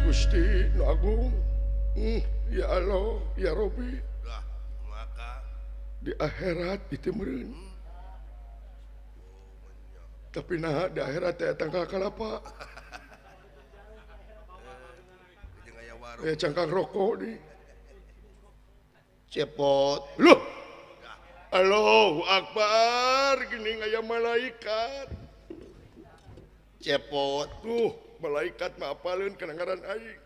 Gusti Nu Agung, ya Allah, ya Robi, di akhirat ditemreun. Tapi nah di akhirat teh tangkal kalapa. Ya cangkang rokok nih. Cepot. Loh. Allahu Akbar, gini aya malaikat. Cepot. Tuh, malaikat mah apaleun kana ngaran aing.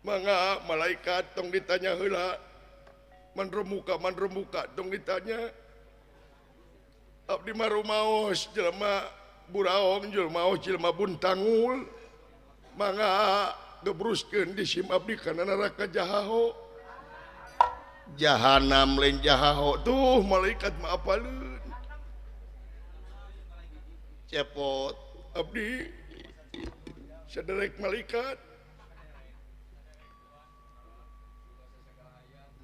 Mangga malaikat tong ditanya heula. Manremuka tong ditanya. Abdi mah rumaos jelema buraong jelema jelema buntangul. Mangga gebruskeun di sim abdi kana neraka jahaho. Jahanam lain jahaho. Tuh malaikat mah apaleun. Cepot abdi saderek malaikat.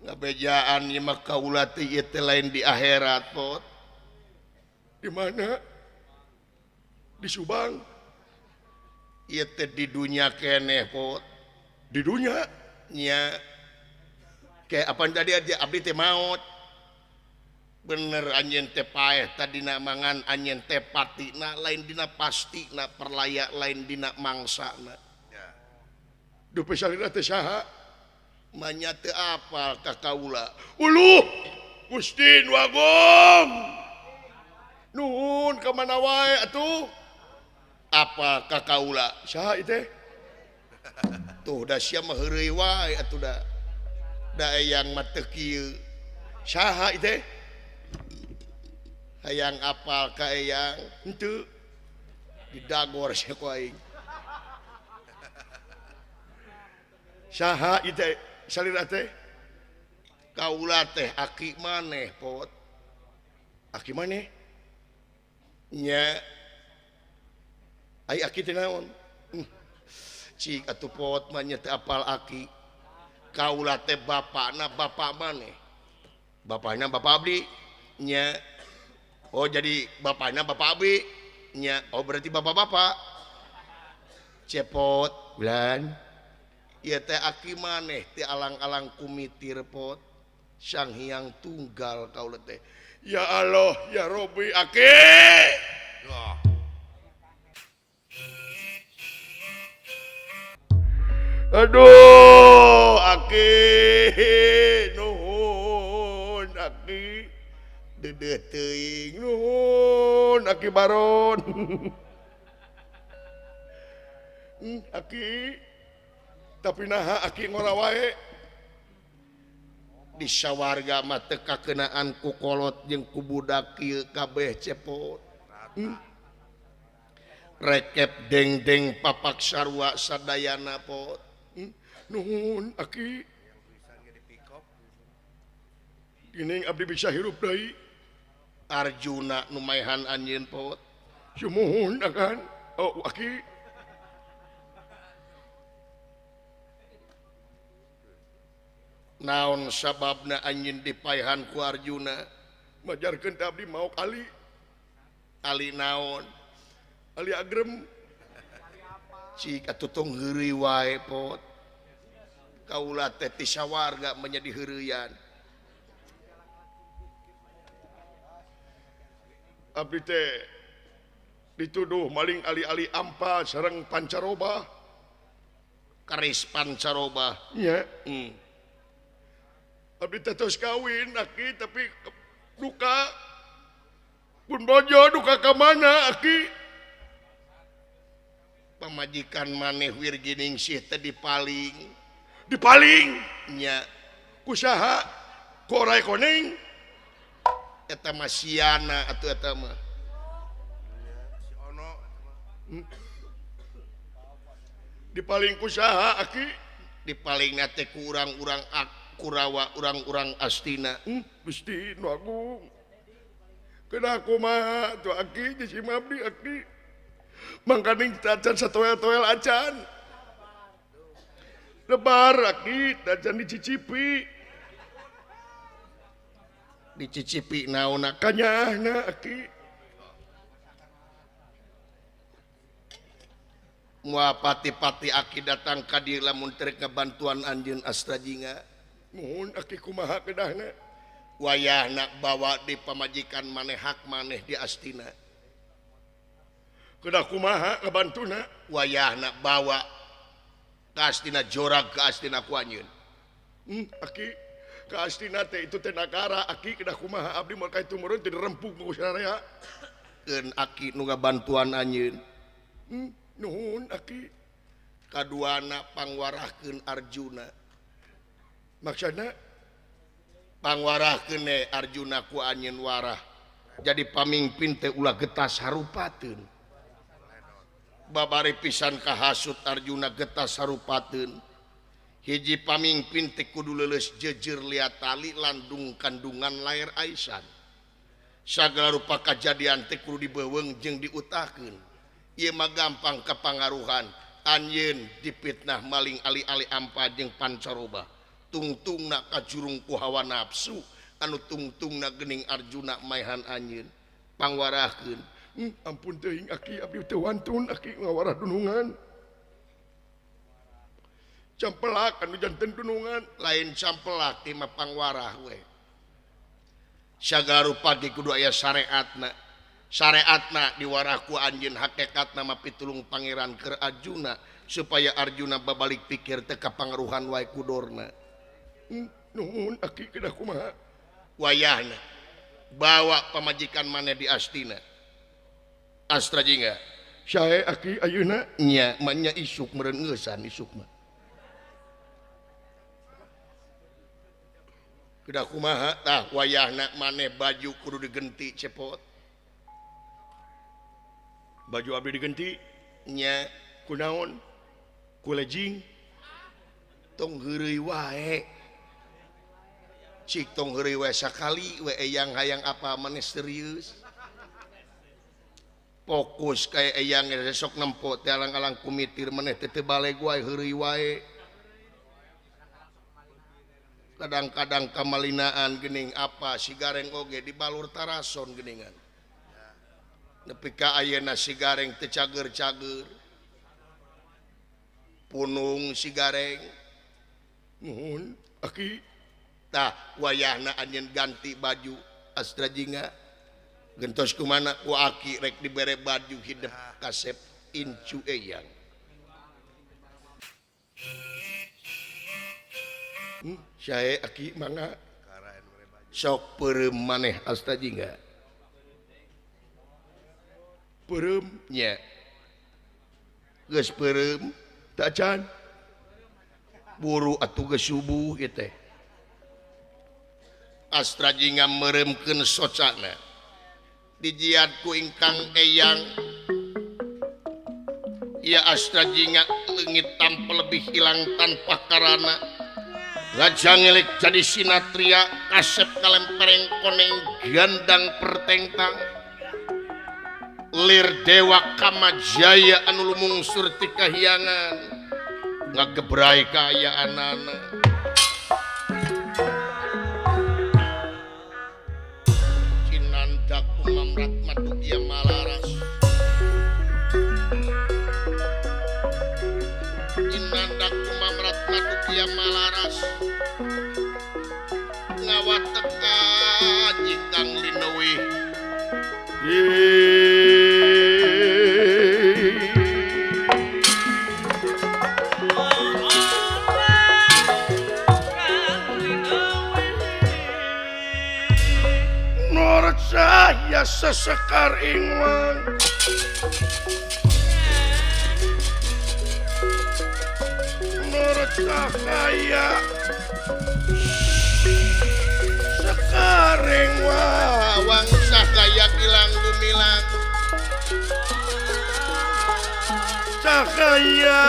Ngabejaan ieu mah kaula teh ieu teh lain di akhirat pot. Di mana? Di Subang. Ieu teh di dunya keneh pot. Di dunya nya kayak apa tadi aja abdi teh maot. Bener anjeun teh paeh tadina mangan anjeun teh patina lain dina pastina perlaya lain dina mangsana. Duh pesalina teh saha? Manya teu apal ka kaula. Uluh Gusti Nu Agung. Nuhun ka mana wae atuh? Apa ka kaula? Saha ieu teh? Tuh da sia mah heureuy wae atuh da. Da eyang mah teu kieu. Saha ieu teh? Hayang apal ka eyang? Henteu. Didagor sia ku aing. Saha ieu teh? Salira teh? Kaula teh aki maneh pot. Aki maneh? Nya. Ai aki teh naon? Cik atuh pot mah nya teu apal aki. Kaula teh bapakna bapak maneh. Bapakna bapak abdi nya. Oh jadi bapakna bapak abdi nya. Oh berarti bapak-bapak. Cepot bulan. Ieu teh aki maneh teh alang-alang kumitir pot. Sang Hyang Tunggal kaula teh. Ya Allah ya Robi aki. Aduh aki nuhun aki dedeh teuing nuhun aki baron. Aki tapi naha aki ngora wae di sawarga mah teu kakenaan ku kolot jeung ku budak ieu kabeh cepot. Rekep deng-deng papak sarua sadayana pot. Nuhun aki geuning abdi bisa hirup deui. Arjuna nu maehan anjeun pot. Sumuhun akan oh aki. Naon sababna anjeun dipaehan ku Arjuna? Majarkeun teh abdi maok ali. Ali naon? Ali agrem. Cik atuh tong heureuy wae pot. Kaula teh ti sawarga menjadi heureuyan. Abdi teh dituduh maling ali-ali ampa sareng pancaroba. Keris pancaroba. Nya. Abdi teh tos kawin aki tapi duka pun bojo duka ka mana aki? Pamajikan maneh Wirginingsih teh dipaling. Dipaling nya kusaha korai kuning eta mah siana atuh eta mah. Si ono dipaling kusaha aki? Dipalingna teh ku urang-urang Kurawa, urang-urang Astina. Gusti nu agung kedah kumaha atuh aki jeung si abdi aki mangkaning tacan satoel-toel acan lebar aki tacan dicicipi. Dicicipi naonna? Kanyaahna aki. Moal pati-pati aki datang ka dieu lamun teu rek ngabantuan anjeun Astrajinga. Nuhun aki kumaha kedahna? Wayahna bawa di pamajikan maneh hak maneh di Astina. Kedah kumaha ngabantuna? Wayahna bawa ka Astina jorag ka Astina ku anjeun. Aki ka Astina teh itu teh nagara aki kedah kumaha abdi moal ka itu meureun teu dirempug ku sararea. Keun aki nu ngabantuan anjeun. Nuhun aki. Kaduana pangwarahkeun Arjuna. Maksudna pangwarahkeun Arjuna ku anjeun warah. Jadi pamingpin teh ulah getas harupateun. Babari pisan kahasut Arjuna getas harupateun. Hiji pamingpin teh kudu leuleus jeujeur liat tali landung kandungan lair aisan. Sagala rupa kajadian teh kudu dibeuweung jeung diutahkeun. Ieu mah gampang kapangaruhan. Anjeun dipitnah maling ali-ali ampa jeung pancaroba. Tungtungna kajurung ku hawa nafsu anu tungtungna geuning Arjuna maehan anjeun. Pangwarahkeun. Ampun teuing aki abdi teu wantun aki ngawarah dunungan. Campelak anu janten dunungan. Lain campelak ti mah pangwarah we. Sagala rupa ge kudu aya syariatna. Syariatna diwarah ku anjeun hakikatna mah pitulung pangeran keur Arjuna supaya Arjuna babalik pikir teu kapangaruhan wae ku Dorna. Nuhun aki kedah kumaha? Wayahna bawa pamajikan maneh di Astina. Astrajinga. Sae aki ayeuna? Nya, mah nya isuk meureun ngeusan isuk mah. Kedah kumaha tah wayahna maneh baju kudu digenti cepot. Baju abdi digenti nya kunaon? Ku lejing. Tong heureuy wae. Cik tong heureuy wae sakali we eyang hayang apa maneh serius. Fokus kayak eyang sok nempo teh alang-alang kumitir maneh teh teu baleg wae heureuy wae. Kadang-kadang kamalinaan geuning apa si Gareng oge dibalur tarason geuningan. Nepi ka ayeuna si Gareng teu cager-cager. Punung si Gareng. Nuhun aki. Tah wayahna anjeun ganti baju Astra Jingga. Gentos kumana ku aki rek dibere baju hidup kasep incu eyang. Sae aki mangga sok peureum maneh Astra Jingga. Peureum nya. Geus peureum tacan. Buru atuh geus subuh ieu teh. Astra Jingga meureumkeun socana. Dijiat ku ingkang eyang. Ya Astra Jingga leungit tanpa lebih hilang tanpa karana. Raja ngelik jadi sinatria kasep kalempereng koneng gandang pertengtang. Lir dewa Kamajaya anu lumungsur ti kahyangan ngagebrai kaayaanana. Cinandak kumamrat madugia malaras. Cinandak kumamrat madugia malaras. Ngawateka jikang lineuwih. Cahaya sesekar ingwang nur cahaya sekar ingwang cahaya kilang gumilang cahaya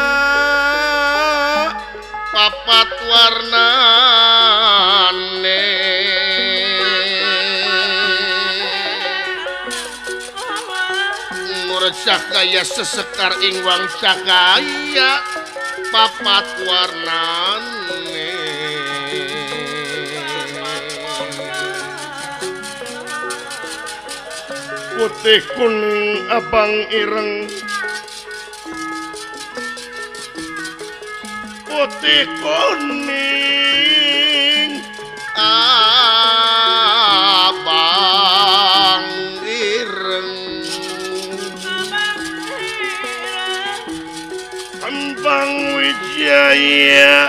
papat warnane. Cahaya sesekar ingwang cahaya papat warnane. Putih kuning abang ireng, putih kuning abang ireng. Kembang Wijaya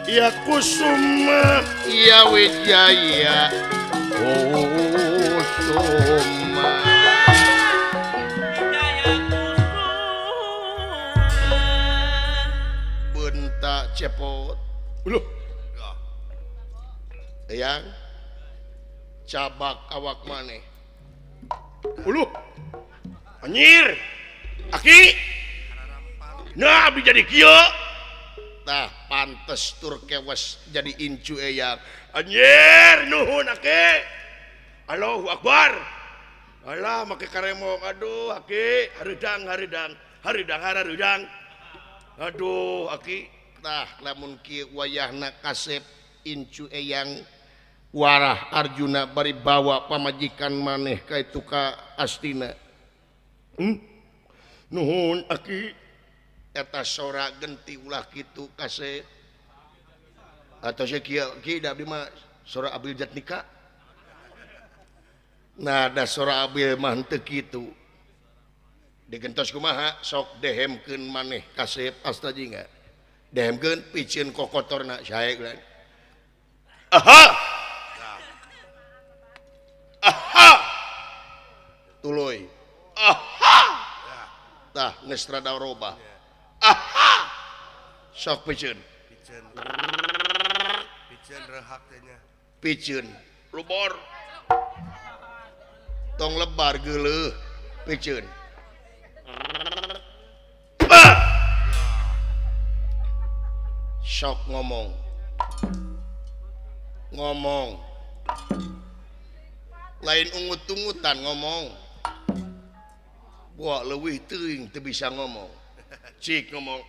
ya Kusuma, ya Wijaya Kusuma. Bentak cepot. Uluh. Eyang cabak awak maneh. Uluh. Anjir. Aki. Nah, abdi jadi kieu. Tah pantes tur kewes jadi incu eyang. Anjir, nuhun aki. Allahu Akbar. Alah make karemong aduh aki, hareudang hareudang, hareudang hareudang. Aduh aki. Tah lamun kieu wayahna kasep incu eyang warah Arjuna bari bawa pamajikan maneh ka itu ka Astina. Nuhun aki. Eta sora genti ulah kitu kasep. Atau saya kieu kieu da abdi mah sora Abil Jatnika. Nah da sora Abil mah henteu kitu. Digentos kumaha sok dehemkeun maneh kasep Astra Jingga. Dehemkeun piceun kokotorna sae geus. Aha. Aha. Tuluy. Aha. Tah geus rada robah. Aha. Sok piceun. Piceun. Piceun rehak teh nya. Piceun. Lubor. Tong lebar geuleuh piceun. Sok ngomong. Wah leuwih teuing teu bisa ngomong. Cik ngomong,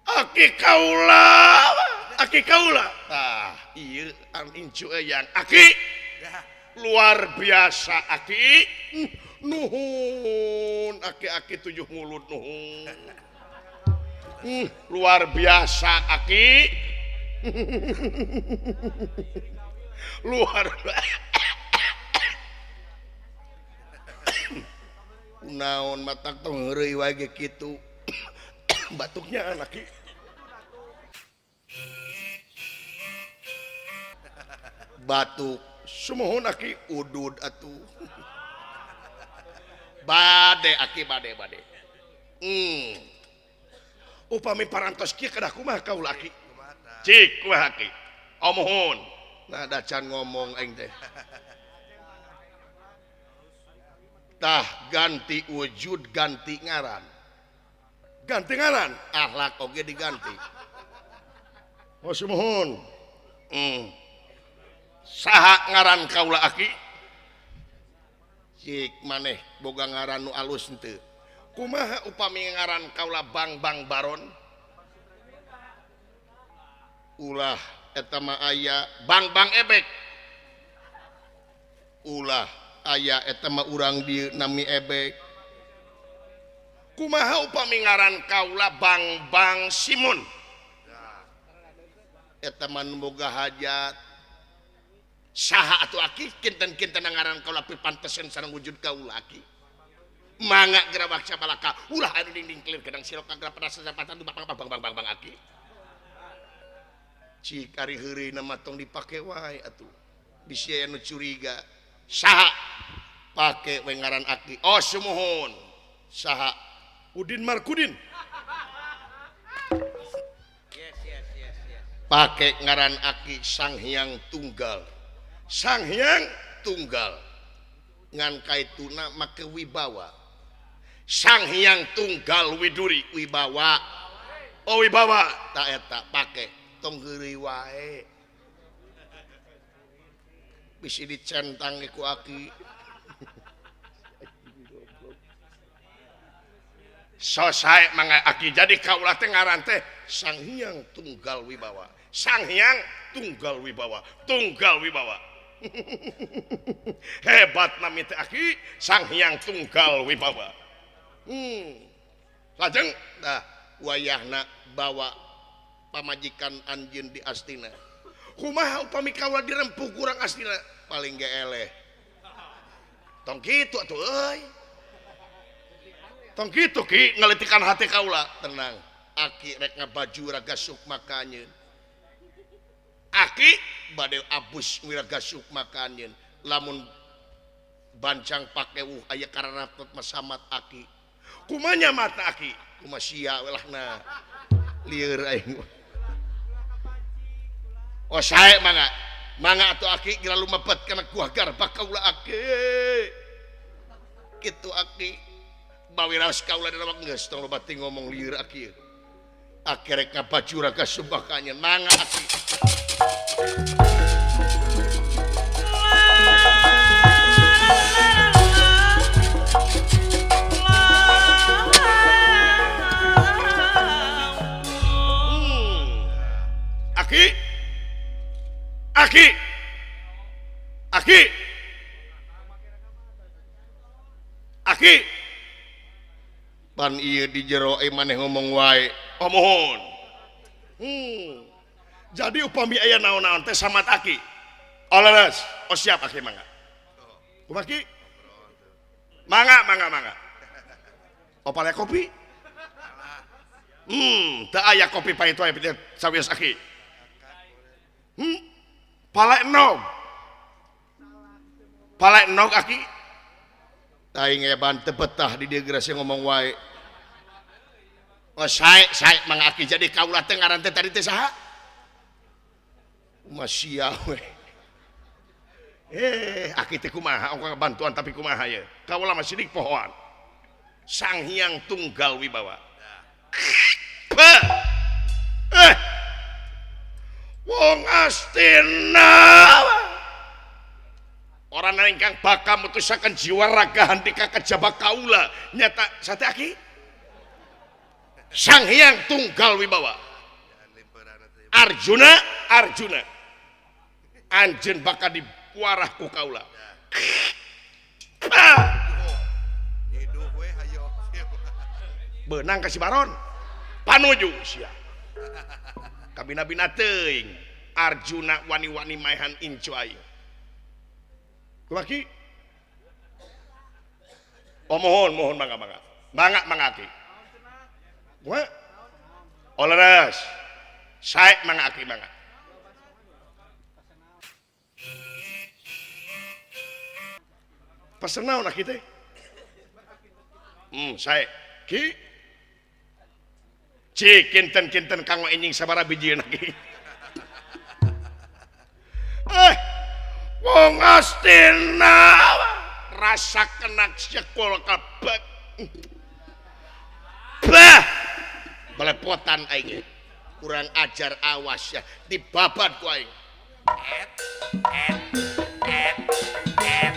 aki kaula, aki kaula. Tah, ieu an incu eyang aki. Luar biasa aki. Nuhun aki-aki tujuh mulut nuhun. Luar biasa aki. Luar naon matak tong heureuy wae ge kitu. Batuknya anak ki. Batuk sumuhun aki udud atuh. Bade aki bade bade. Upami parantos kieu kedah kumaha kaula aki? Cik kumaha aki? Oh muhun. Nah da can ngomong aing teh. Tah ganti wujud ganti ngaran. Ganti ngaran akhlak oge diganti. Oh sumuhun. Saha ngaran kaula aki? Cik maneh boga ngaran nu alus henteu. Kumaha upami ngaran kaula Bang Bang Baron? Ulah eta mah aya Bang Bang Ebek. Ulah aya eta mah urang dieu nami Ebek. Kumaha upami ngaran kaula Bang Bang Simun? Eta mah nu boga hajat. Saha atuh aki kinten-kinten ngaran kaula pipanteseun sareng wujud kaula aki. Mangga gerawak sabalaka ulah anu dinding kelir gedang siroka gerak pedas sapatan bang bang bang bang bang aki. Cik ari heureuyna mah tong dipake wae atuh. Bisi aya nu curiga. Saha pake we ngaran aki. Oh sumuhun. Saha? Udin Markudin. Yes yes yes yes. Pake ngaran aki Sang Hyang Tunggal. Sang Hyang Tunggal ngan kaituna make wibawa. Sang Hyang Tunggal Widuri wibawa. Oh wibawa ta eta pake tong heureuy wae. Bisi dicentang ku aki. So sae mangga aki jadi kaula teh ngaran teh Sang Hyang Tunggal Wibawa. Sang Hyang Tunggal Wibawa, Tunggal Wibawa. Hebat nami teh aki Sang Hyang Tunggal Wibawa. Lajeng tah wayahna bawa pamajikan anjeun di Astina. Kumaha upami kaula dirempuh kurang Astina paling ge eleh. Tong kitu atuh euy. Tong kitu ki ngalitikan hati kaula. Tenang, aki rek ngabaju raga sukma kanyeun. Aki bade abus wiraga sukma kanyeun. Lamun bancang pakewuh aya karanapet masamat aki. Kumanya mata aki? Kumaha sia welahna. Lieur aing. Oh sae mangga. Mangga atuh aki geura lumebet kana guah garbak kaula aki. Kitu aki. Bawiraos kaula dina geus tong loba teuing ngomong lieur aki. Aki rek ngabaju raga sukma kanyeun. Mangga aki. Aki Aki Aki Aki pan ieu di jero maneh ngomong wae. Oh mohon. Jadi upami aya naon-naon teh samat aki. Oh leres. Oh siap aki mangga. Kumaha ki? Mangga mangga mangga. Oh pale kopi? Teu aya kopi pahit wae sawios aki. Pale enog. Pale enog aki. Aing eban teu betah di dieu geura ngomong wae. Oh sae sae mangga aki jadi kaula teh ngaran teh tadi teh saha? Masia we. Aki teh kumaha ongkoh bantuan tapi kumaha ye. Kaula mah sidik pohoan. Sang Hyang Tunggal Wibawa. Wong Astina. Orang ingkang bakal mutusaken jiwa raga handika kejaba kaula nyata Satyaki Sang Hyang Tunggal Wibawa Arjuna Arjuna anjeun bakal dipuarah ku kaula. Beunang ka si Baron panuju sia kabina-bina teuing Arjuna wani-wani maehan incu aing. Laki, oh mohon mohon mangga mangga mangga mangga aki, wah, oh leres, saek mangga aki mangga. Pesen naon aki teh? Saek, ki, ci kinten kinten kanggo enjing sabaraha bijieun aki. Wong Astina rasa kenak sekol kabeh. Bah, belepotan aing. Kurang ajar awas ya, dibabat ku aing. Et et et et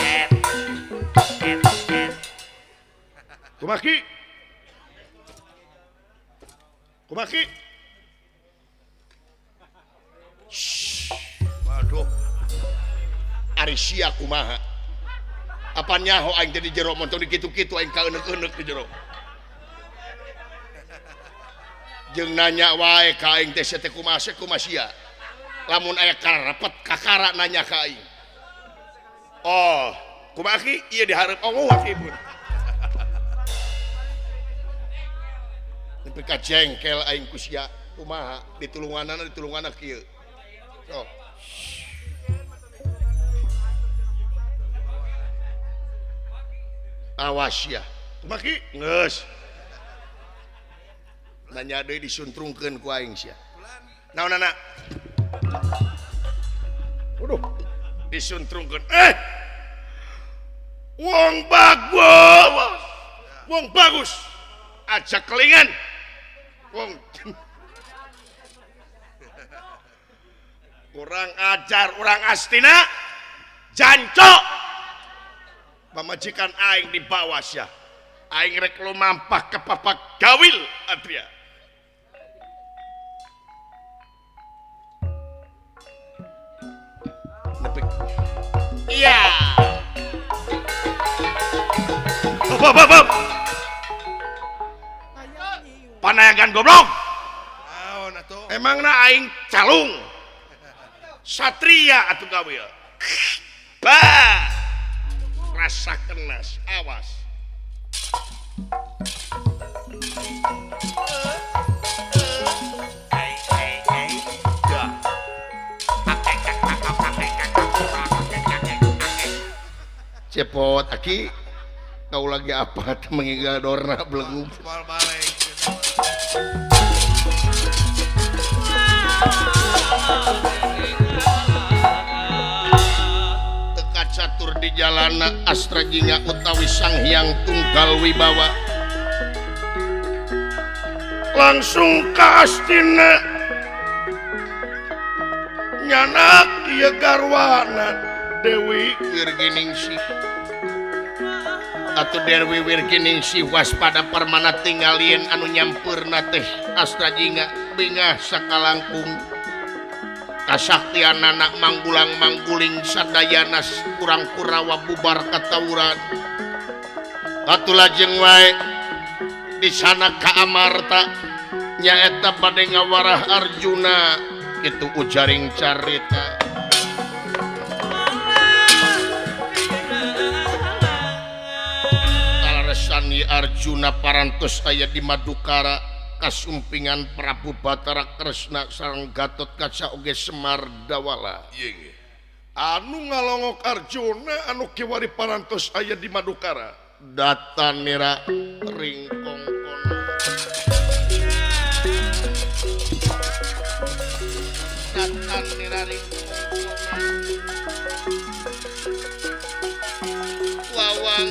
et et et. Kumaki. Kumaki. Waduh. Ari sia kumaha apa nyaho aing teh di jero montong di kitu-kitu aing kaeuneuk-euneuk di jero jeung nanya wae ka aing teh sia teh kumaha sia kumaha sia lamun aya karepet kakara nanya ka aing. Oh kumaha ki ieu dihareup oh aki pun nepi ka jengkel aing ku sia kumaha ditulunganana ditulunganna kieu sok. Awas ya, kumaki geus. Nanya deui disuntrungkeun ku aing sia. Naonana? Waduh, disuntrungkeun. Wong bagus. Wong bagus. Aja kelingan. Wong kurang ajar urang Astina. Jancok. Pamajikan aing di bawah sia. Aing rek lumampah ke papak gawil Adria. Nepik. Iya. Hop hop hop. Panayagan goblok. Emangna aing calung. Satria atuh gawil. Bah. Rasa kenas, awas. Cepot aki, kau lagi apa? Mengigal dorna belenggu. Catur di jalana Astra Jingga utawi Sang Hyang Tunggal Wibawa langsung ka Astina nyanak ieu garwana Dewi Wirginingsih atuh Dewi Wirginingsih waspada permana tingalieun anu nyampeurna teh Astra Jingga bingah sakalangkung kasaktian anak manggulang mangguling sadayanas kurang kurawa bubar katawuran atuh lajeng wae di sana ka Amarta nyaeta bade ngawarah Arjuna kitu ujaring carita. Kaleresan Arjuna parantos aya di Madukara kasumpingan Prabu Batara Kresna sareng Gatotkaca oge Semar Dawala. Ieu anu ngalongok Arjuna anu kiwari parantos aya di Madukara datanira ringkongkona. Datanira ringkongkona. Wawang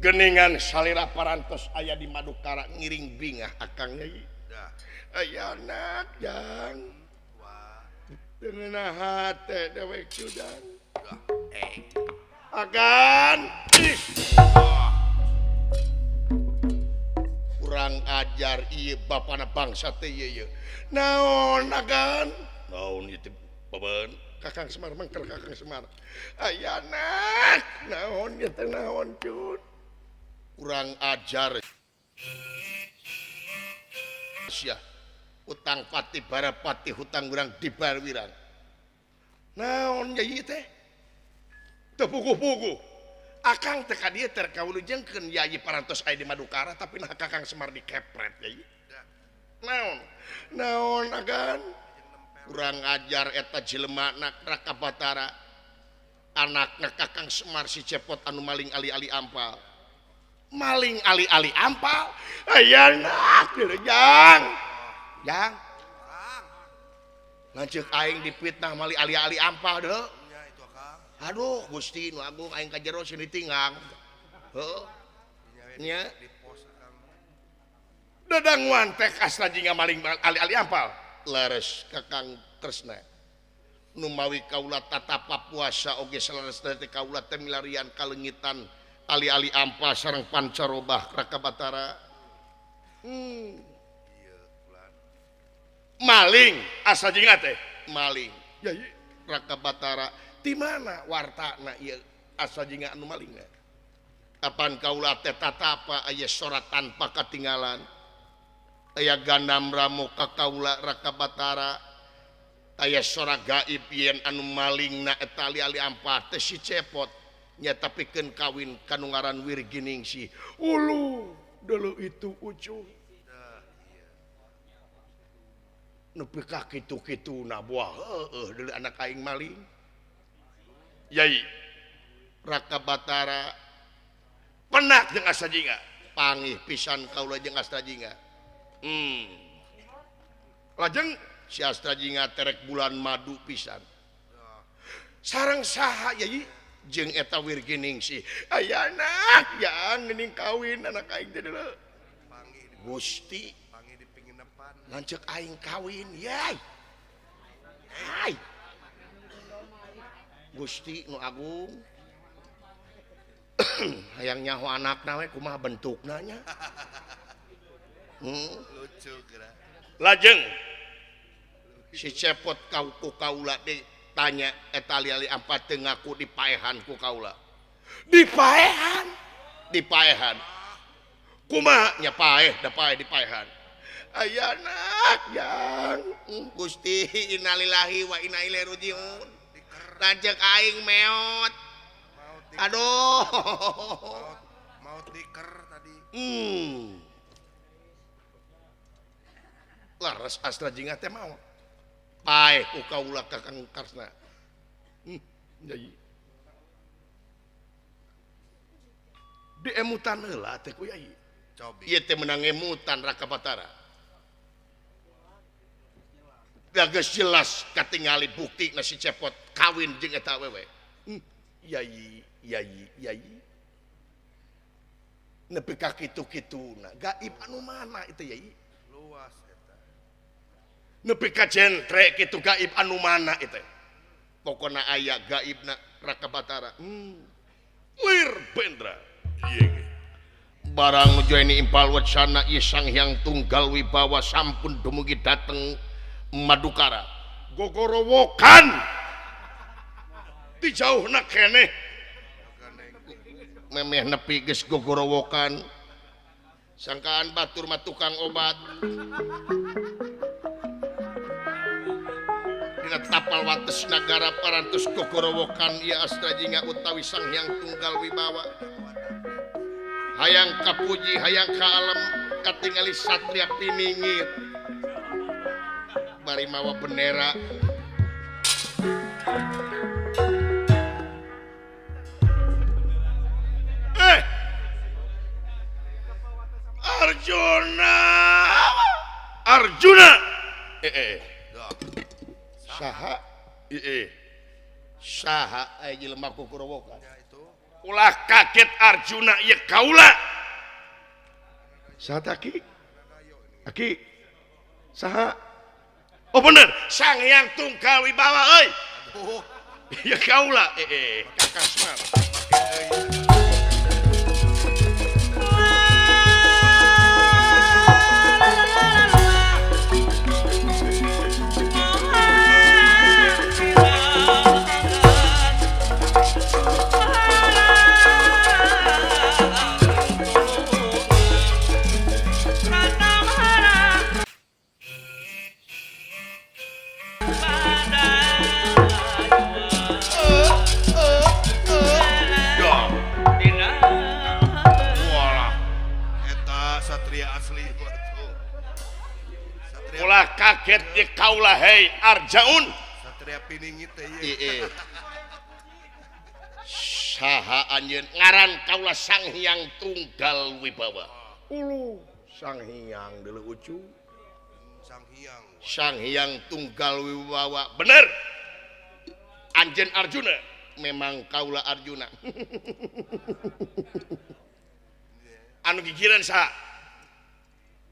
Geningan salira parantos aya di Madukara ngiring bingah akang yai. Aya anak jang. Dengan hate dewek judang. Akan kurang ajar ieu bapana bangsa teh ieu. Naon agan? Naon ieu teh beban? Kakang Semar mengker Kakang Semar. Aya anak, naon ieu teh naon cun? Kurang ajar sia. Utang pati barapati hutang urang dibar wirang. Naon yai teh? Teu puguh-puguh. Akang teh ka dieu teh kawulujengkeun yai parantos aya di Madukara tapi nah Kakang Semar dikepret yai. Naon? Naon agan? Kurang ajar eta jelema na Raka Batara. Anakna Kakang Semar si Cepot anu maling ali-ali ampal. Maling ali-ali ampal aya nak jang jang lanceuk aing dipitnah mali ali-ali ampal deui. Aduh Gusti nu agung aing ka jero sini tinggang heuh nya dadanguan teh asla jingga maling ali-ali ampal leres Kakang Kresna nu mawi kaula tatapa puasa oge saleres teh kaula teh milarian kalengitan ali-ali ampal sareng pancarobah Raka Batara. Maling asa jingga teh maling yai Raka Batara di mana wartana ieu asa jingga anu malingna kapan kaula teh tatapa aya sora tanpa katinggalan aya gandam ramo ka kaula Raka Batara aya sora gaib yen anu malingna eta ali-ali ampal teh si Cepot nya tapikeun kawin kanu ngaran Wirginingsih. Ulu dulu itu ucu nepi ka kitu-kituna buah heueuh deuleu anak aing maling. Yai Raka Batara penak jeung Astra Jingga pangih pisan kaula jeung Astra Jingga. Lajeng si Astra Jingga terek bulan madu pisan. Sareng saha yai? Jeung eta Wirginingsih. Aya anak jang geuning kawin anak aing teh deuleu. Gusti lanceuk aing kawin yai. Hai. Gusti nu agung. Hayang nyaho anakna we kumaha bentukna nya. Lucu geura. Lajeng si Cepot kau ku kaula deui tanya eta ali-ali ampat teu ngaku dipaehan ku kaula. Dipaehan? Dipaehan. Kumaha nya paeh da paeh dipaehan. Aya anak jang Gusti innalillahi wa inna ilaihi rajiun. Lanceuk aing meot. Aduh. Maut diker tadi. Laras Astra Jingga teh maot. Paeh ku kaula Kakang Karsna. Yai. Diemutan heula teh ku yai. Ieu teh meunang emutan Raka Batara. Da geus jelas katingali bukti na si Cepot kawin jeung eta awewe. Yai, yai, yai. Nepi ka kitu-kituna gaib anu mana itu yai? Luas eta. Nepi ka jentre kitu gaib anu mana itu? Pokona aya gaibna Raka Batara. Lir Bendra. Ieu barang nuju impal wacana ieu Sang Hyang Tunggal Wibawa sampun dumugi dateng Madukara. Gogorowokan di jauhna keneh. Memeh nepi geus gogorowokan. Sangkaan batur mah tukang obat. Dina tapal wates nagara parantos gogorowokan ieu Astra Jingga utawi Sang Hyang Tunggal Wibawa. Hayang kapuji hayang ka alam katingali satria piningit bari mawa bendera. Arjuna Arjuna saha saha aya jelema kukurawokan. Ulah kaget Arjuna ieu kaula. Saha Aki? Aki saha? Oh bener, Sang Hyang Tunggal Wibawa euy. Ieu kaula Kakang Semar. Ulah kaget ye kaula hei Arjaun. Satria piningit teh ieu. Saha anjeun ngaran kaula Sang Hyang Tunggal Wibawa. Ulu Sang Hyang deuleu ucu. Sang Hyang. Sang Hyang Tunggal Wibawa. Bener. Anjeun Arjuna memang kaula Arjuna. Anu gigireun saha?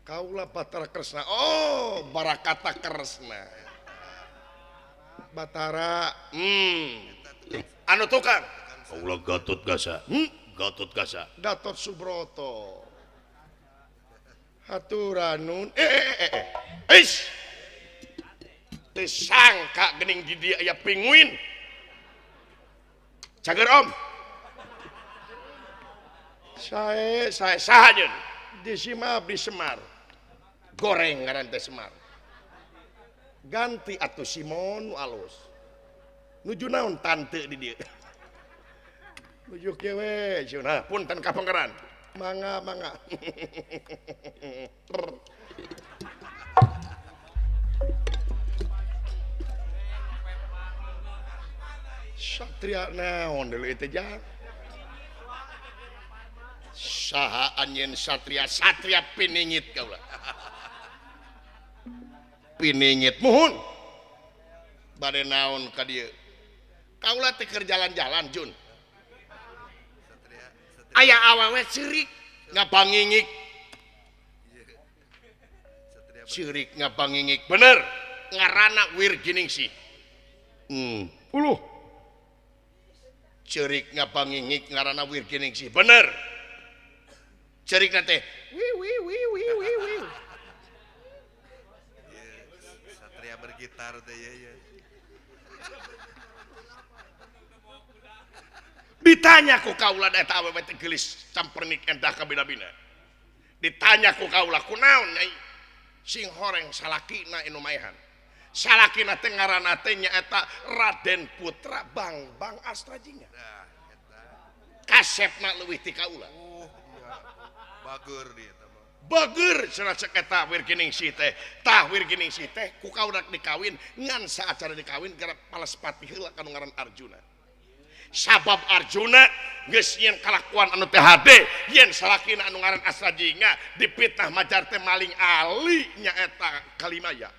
Kaula Batara Kresna. Oh, Barakata Kresna. Batara. Anu tukang. Kaula Gatot Kaca. Gatot Kaca. Gatot Subroto. Haturanun. Is. Teu sangka geuning di dieu aya pinguin. Cager om. Sae sae saha jeung? Di sima abdi Semar. Goreng ngaran teh Semar. Ganti atuh Simon nu alus. Nuju naon tante di dieu? Nuju kieu we cenah punten ka pangeran. Mangga mangga. Satria naon deuleu teh jang? Saha anjeun satria satria piningit kaula. Piningit muhun. Bade naon ka dieu? Kaula teh keur jalan-jalan Jun. Aya awewe ceurik ngabangingik. Ceurik ngabangingik bener ngaranna Wirginingsih. Uluh. Ceurik ngabangingik ngaranna Wirginingsih bener. Ceurik teh wi wi wi wi wi wi. Satria bergitar teh ye. Ditanya ku kaula eta awewe teh geulis campernik endah kabina-bina. Ditanya ku kaula kunaon nyai sing horeng salakina anu maehan. Salakina teh ngaranna teh nyaeta Raden Putra Bangbang Astrajingga. Kasepna leuwih ti kaula. Bager dia eta mah. Bager cenah cek eta Wirginingsih teh. Tah Wirginingsih teh ku kaula dikawin ngan saacara dikawin gara palespati heula ka nu ngaran Arjuna. Sabab Arjuna geus nyieun kalakuan anu teh hade yen salakina anu ngaran Astrajingga dipitnah majar teh maling ali nyaeta Kalimaya.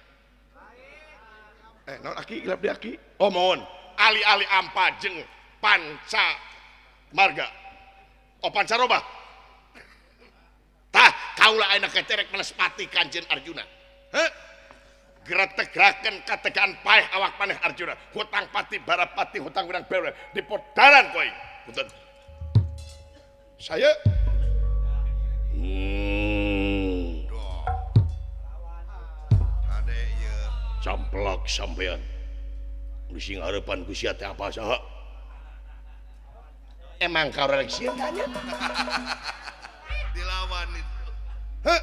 Naon aki ilap di aki? Oh mohon, ali-ali ampa jeung panca marga. Oh pancaroba. Tah kaula ayeuna keterek melespati kanjeun Arjuna. Heh. Gretegrakeun kategaan paeh awak maneh Arjuna. Hutang pati barapati hutang wirang bewe dipodaran kowe. Punten. Saya Ade ieu camplak sampean. Nu sing hareupan ku sia teh apa saha? Emang kau rek sieun tanya? Dilawan itu. Heh.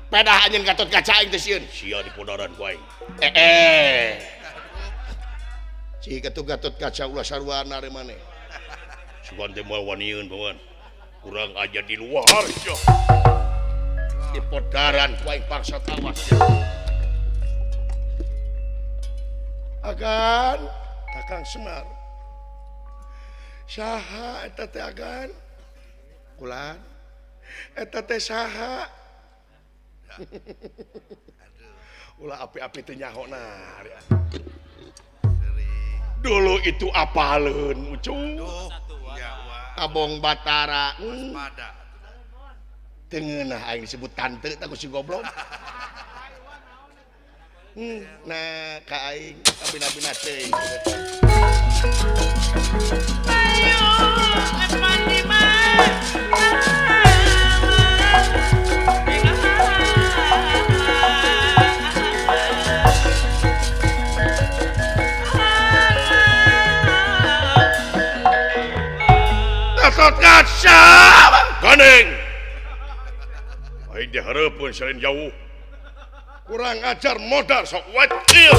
Pedah anjeun Gatot Kaca aing teh sieun. Sia dipodaran ku aing. Cik atuh Gatot Kaca ulah sarwana re maneh. Sugan teh moal wanieun paman. Kurang aja di luar sia. Dipodaran ku aing paksa tawas. Agan Kakang Semar. Saha eta teh agan? Kulan. Eta teh saha? Ulah api-api teh nyaho na. Dulu itu apaleun ucu. Duh, nyawa. Kabong Batara. Waspada. Teu ngeunah aing disebut tante tah ku si goblok. Nah, ka aing kabina-bina teuing. Gatot Kaca gandeng. Aing dihareupeun salin jauh. Kurang ajar modar sok wacil.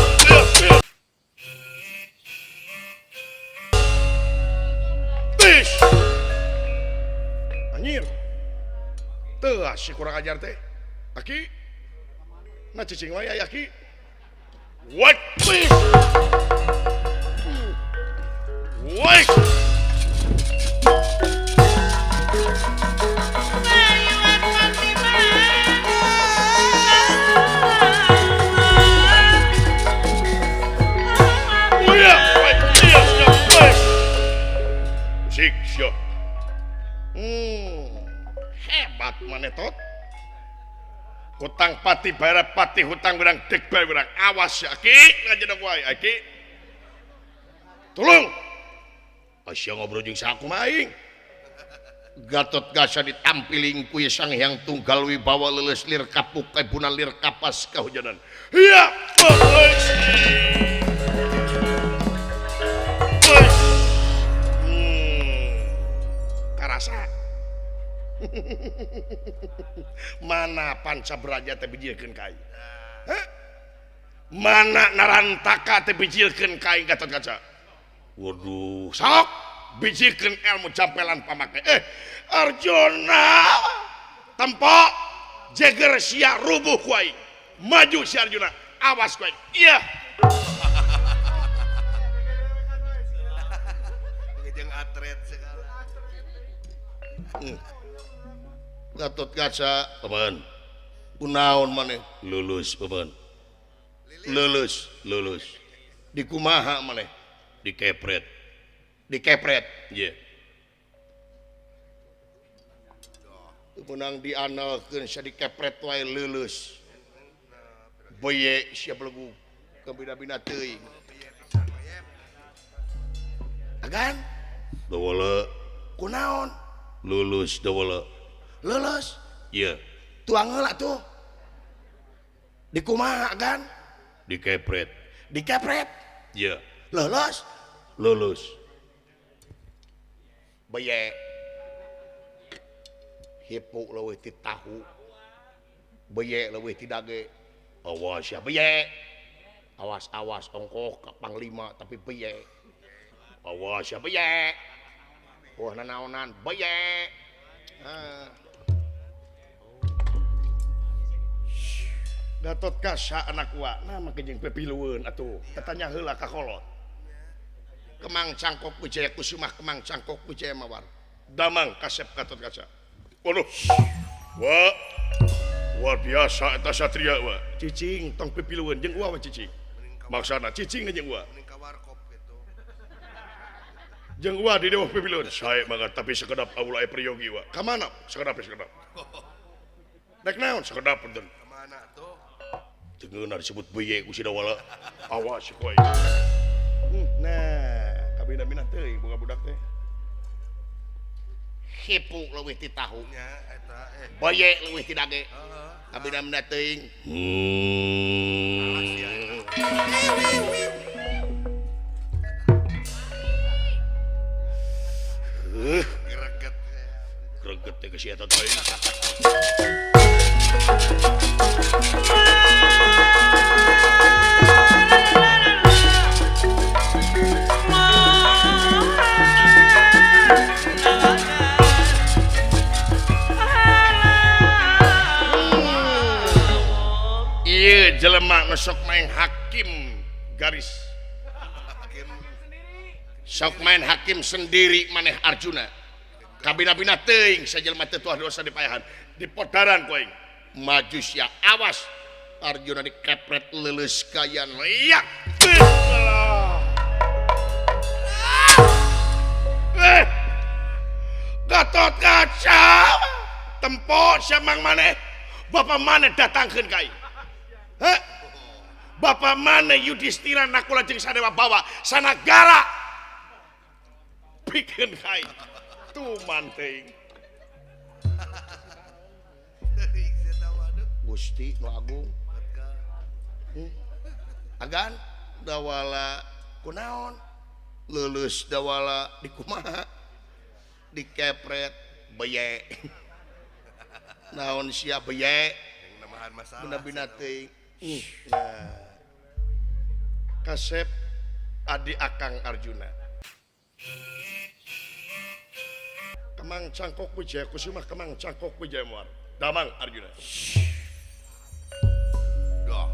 Tis. Anjir. Teu si kurang ajar teh. Aki. Nah cicing wae aya aki. Wacil. Wek. Hebat maneh tot. Hutang pati bayar pati hutang berang dek bayar berang. Awas ya aki ngajedog wae aki. Tolong. Asia ngobrol jeung saku mah aing. Gatot Kaca ditampiling ku Sang Hyang Tunggal Wibawa leuleus lir kapuk kaibuna lir kapas kahujanan. Iya. Karasa. Mana panca braja teh bijilkeun ka aing? Hah? Mana narantaka teh bijilkeun ka aing Gatot Kaca? Waduh, sok bijilkeun ilmu jampelan pamake. Arjuna tempo jeger sia rubuh ku aing. Maju si Arjuna, awas ku aing. Iya. Jeung atret segala. Gatot Kaca, paman. Kunaon maneh? Lulus, paman. Lulus, lulus. Dikumaha maneh? Dikepret. Dikepret, ye. Menang dianalkeun sia dikepret wae lulus. Beye sia belegu kabina-bina teuing. Agan? Dawala. Kunaon? Lulus dawala. Lulus? Iya. Tuang heula tuh. Dikumaha kan? Dikepret. Dikepret? Iya. Lulus? Lulus. Beye. Hipu leuwih ti tahu. Beye leuwih ti dage. Awas ya beye. Awas-awas ongkoh ka panglima tapi beye. Awas ya beye. Wah nanaonan beye. Gatot Kaca anak wa nah make jeung pepilueun atuh tatanya heula ka kolot. Kemang Cangkok Wijaya Kusumah, Kemang Cangkok Wijaya Mawar. Damang kasep Gatot Kaca. Waduh. Wah. Luar biasa eta satria wa. Cicing tong pipilueun jeung uwa cicing. Maksana cicing jeung uwa. Jeung uwa di dewa pipilueun. Sae banget tapi sekedap aula e priyogi wa. Ka mana? Sekedap sekedap. Rek naon sekedap punten. Ka mana tuh? Teu ngeunah disebut beye ku si Dawala. Awas koe. Nah, kabina-bina teuing boga budak teh. Hipu leuwih ti tahu. Nya eta Beye leuwih ti dage. Heeh. Kabina-bina teuing. Greget. Greget teh ke si eta teh. Ieu jelema nu sok main hakim garis. Hakim Sok main hakim sendiri maneh Arjuna. Kabina-bina teuing sajelema teu tuah dosa dipayahan. Dipodaran ku aing. Maju sia awas. Arjuna dikepret leuleus kayan. Iya. Gatot Kaca tempo siamang maneh bapak maneh datangkeun ka aing. Heh? Bapak maneh Yudhistira Nakula jeung Sadewa bawa sanagara pikeun ka aing. Tuman teuing. Gusti nu agung. Agan dawala kunaon? Leuleus dawala di kumaha? Dikepret beye. Naon sia beye? Bina-bina teuing. Nah. Kasep adi Akang Arjuna. Kemang Cangkok Wijaya Kusuma, Kemang Cangkok Wijaya Muar. Damang Arjuna. Dah.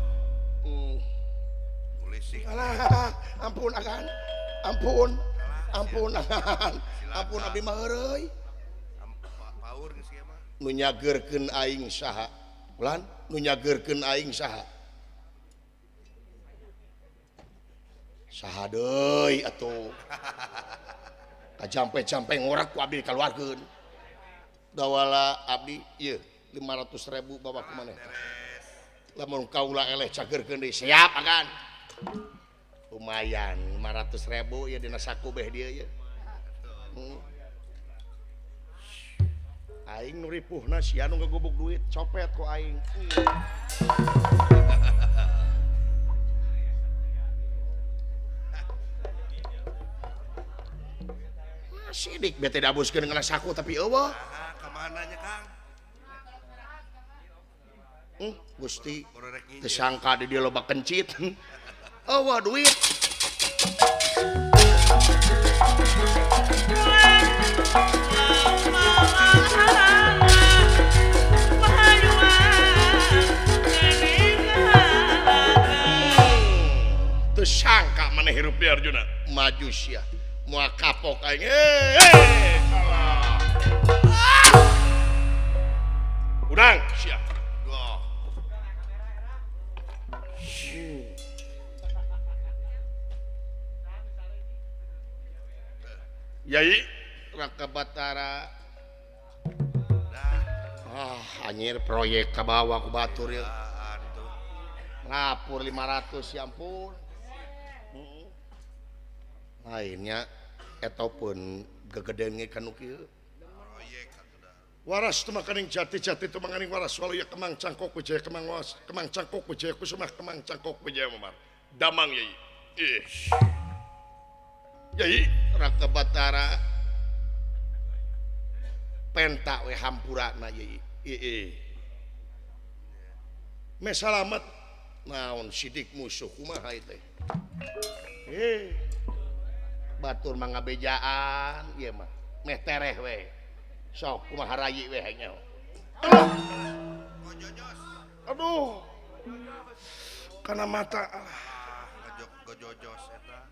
Polisi. Alah, ampun akan. Ampun. Ampun akan. Ampun abdi mah heureuy. Paur geus ieu mah. Nu nyageurkeun aing saha? Ulan, nu nyageurkeun aing saha? Saha deui atuh. Kajampe-jampe ngorak ku abdi dikaluarkeun. Dawala abdi ieu 500.000 bawa ku maneh. Lamun kaula eleh cageurkeun deui siap akan. Lumayan 500.000 ieu dina saku beh dieu ieu. Aing nu ripuhna sia nu ngagubuk duit copet ku aing. Sidik bete diabuskeun kana saku tapi eueuh. Saha ka mana nya Kang? Gusti teu sangka di dieu loba kencit. Eueuh duit. Teu sangka maneh hirup di Arjuna maju sia. Moal kapok aing. Alah. Udang sia. Yai Raka Batara. Ah, anjir proyek kabawa ku batur ieu. Lapur 500 ya ampun. Lainnya eta pun gegedeun ge kanu kieu. Waras tumakaning jati-jati tumanganing waras waluya Kemang Cangkok Wijaya Kemang was Kemang Cangkok Wijaya Kusuma Kemang Cangkok Wijaya Mamar. Damang Yai. Ih. Yai Raka Batara penta we hampurana Yai. Ih. Me salamet naon sidik musuh kumaha ieu teh. Batur mah ngabejaan ieu mah. Meh tereh we. Sok kumaha rayi we nya. Aduh. Kana mata gojojos eta.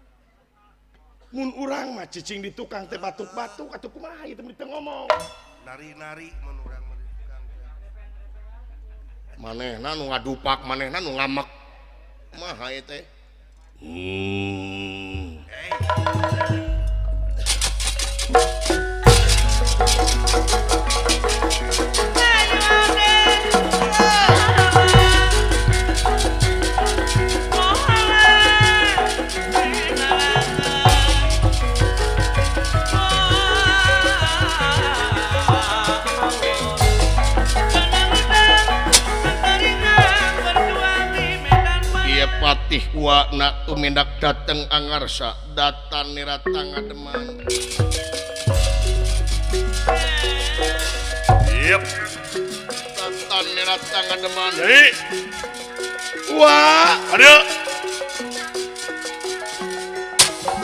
Mun urang mah cicing di tukang teh batuk-batuk atuh kumaha ieu teh ngomong. Nari-nari mun urang mah di tukang teh. Manehna nu ngadupak, manehna nu ngamek. Kumaha ieu teh? Hey. Patih wa nak tumindak dateng angarsa datan niratang ademan. Yep. Datan niratang ademan. Hei. Wah, aduh.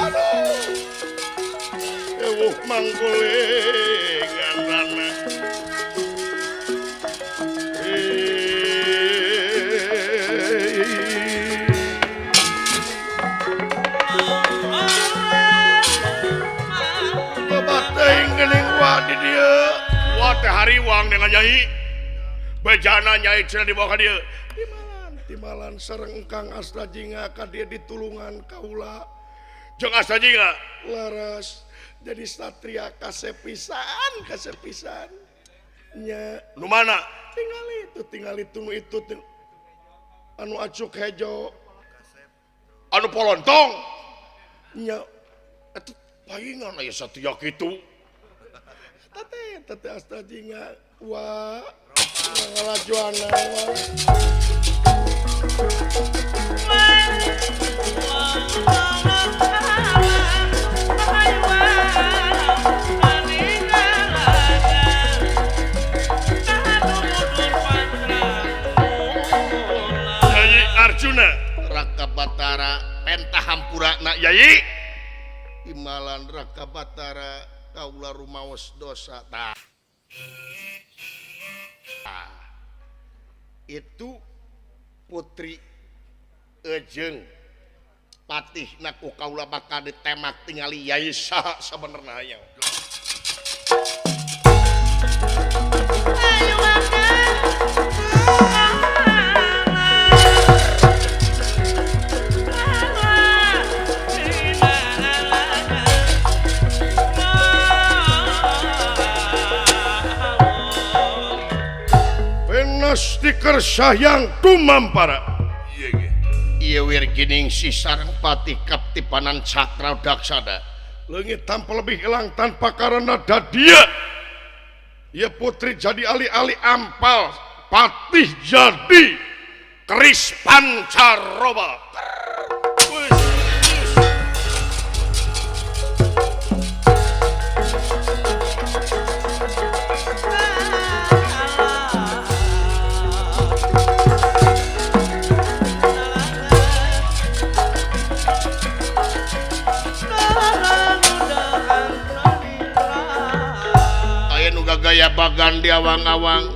Aduh. Ewuh mangkuling rana. Di dia wah teh hariwang dengan nyai bejana nyai cenah dibawa ka dieu timalan timalan sareng Kang Astra Jingga ka dieu ditulungan kaula jeung Astra Jingga laras Jadi satria kasepisan kasepisan nya nu mana tinggal itu itu anu acuk hejo anu polontong nya eta paingan aya satria kitu tete tete asta jingga wa ngalajuana wa Yai Arjuna Raka Batara pentah hampura na Yai imalan Raka Batara kaula rumaos dosa tah. Itu putri ejeng patih naku kaula bakal ditemak tingali Yai saha sabenerna hayang. Stiker sayang tumampara ieu wirgining si sareng patih kaptipanan cakra daksada leungit tanpa lebih hilang tanpa karena dadia ieu putri jadi alih-alih ampal patih jadi keris pancaroba. Gaya bagan di awang-awang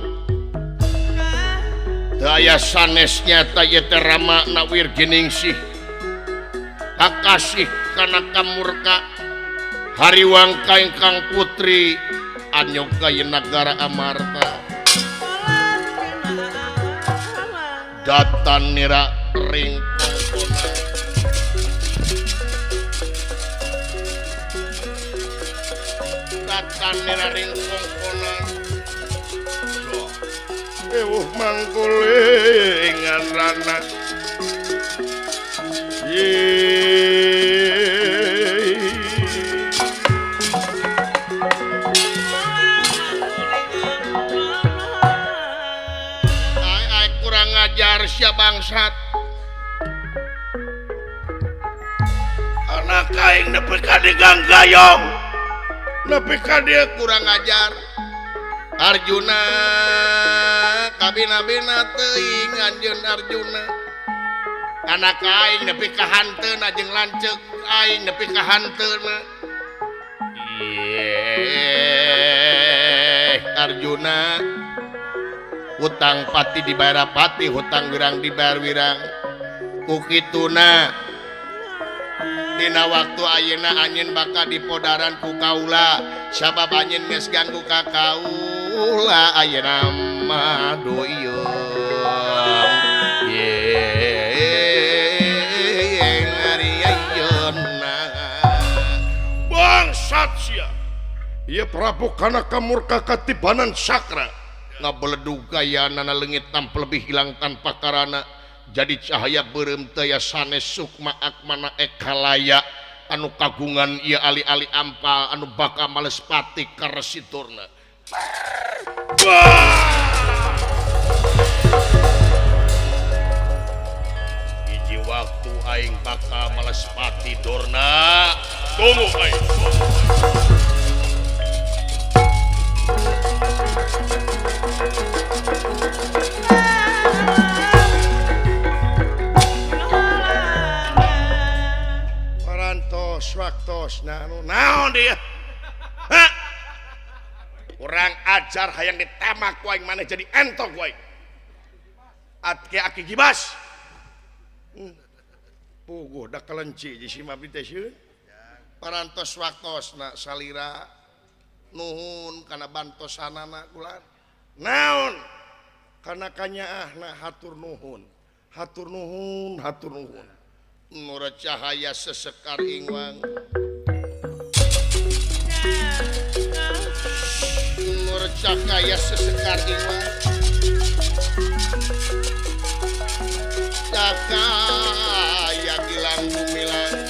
daya sanesnya taya terama na wirginingsih kakasih kana kamurka hariwang kaingkang putri anyoga nagara Amarta datan nira ring datan nira ring ewuh mangkulingan rana ai ai kurang ajar sia bangsat anak aing nepi ka diganggayong nepi ka dieu kurang ajar Arjuna kabina-bina teuing anjeun Arjuna anak aing nepi ka hanteuna jeung lanceuk aing nepi ka hanteuna yeeh Arjuna hutang pati dibayar pati hutang wirang dibayar wirang ku kituna dina waktu ayeuna anjeun bakal dipodaran ku kaula sabab anjeun geus ganggu ka kaula ayeuna mah doyong ye ngari ayeuna bangsat sia ieu Prabu Kanaka murka katibanan sakra ngabeledug gayanana leungit tanpa lebih hilang tanpa karana jadi cahaya beureum teu aya sanes sukma akmana ekalaya anu kagungan ieu ali-ali ampal anu bakal malespati ka resiturna. Hiji waktu aing bakal malespati Durna. Tunggu aing. Parantos waktos naon dia? Hah? Kurang ajar hayang ditemak ku aing maneh jadi entok ku aing. Atke aki gibas. Puguh da kelenci di si mabdi teh sieun. Parantos waktosna salira nuhun kana bantosanana kula. Naon? Kana kanyaahna hatur nuhun. Hatur nuhun, hatur nuhun. Murah cahaya sesekar ingwang. Cakaya sesekar iman cakaya gilang gumilang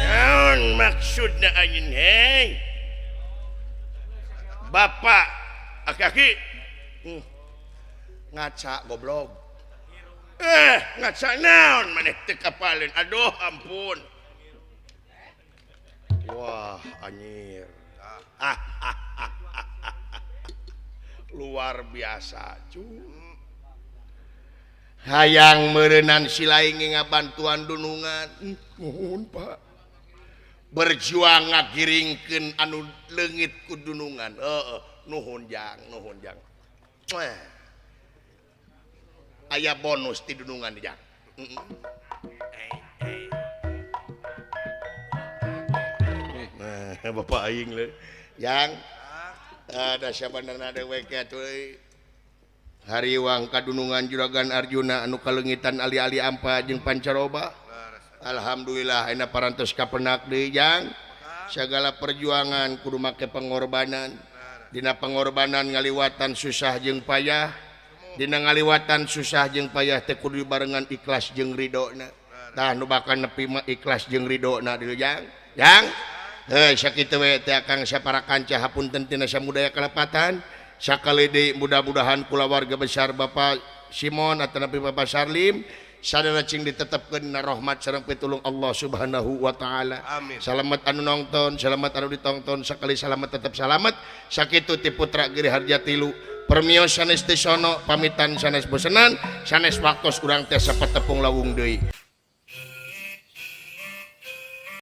naon maksudna anjeun hei Bapak aki-aki ngaca goblok ngaca naon maneh teu kapaleun aduh ampun wah anjir luar biasa cu hayang meureunan silaing ngabantuan dunungan nuhun Pak berjuang ngagiringkeun anu leungit ku dunungan heeh nuhun jang nuhun jang aya bonus di dunungan jang nah bapak aing le jang ada sabenerna dewek atuh euy hariwang kadunungan Juragan Arjuna anu kaleungitan ali-ali ampa jeung pancaroba. Alhamdulillah enak parantos kapenak deui jang segala perjuangan kudu make pengorbanan dina pengorbanan ngaliwatan susah jeung payah dina ngaliwatan susah jeung payah teh kudu barengan ikhlas jeung ridona tah nu bakal nepi mah ikhlas jeung ridona deui jang jang heuh sakitu we teh Akang sapara kanca hapunten tina samudaya kalepatan sakali deui mudah-mudahan kulawarga besar Bapak Simon atanapi Bapak Sarlim sadaya cing ditetepkeun dina rahmat sareng pitulung Allah Subhanahu wa taala. Salamet anu nongton, salamet anu ditongton, sakali salamet tetep salamet. Sakitu ti putra Giri Harja tilu. Permios sanes teu sono, pamitan sanes bosenan, sanes waktos urang teh sapatepung lawung deui.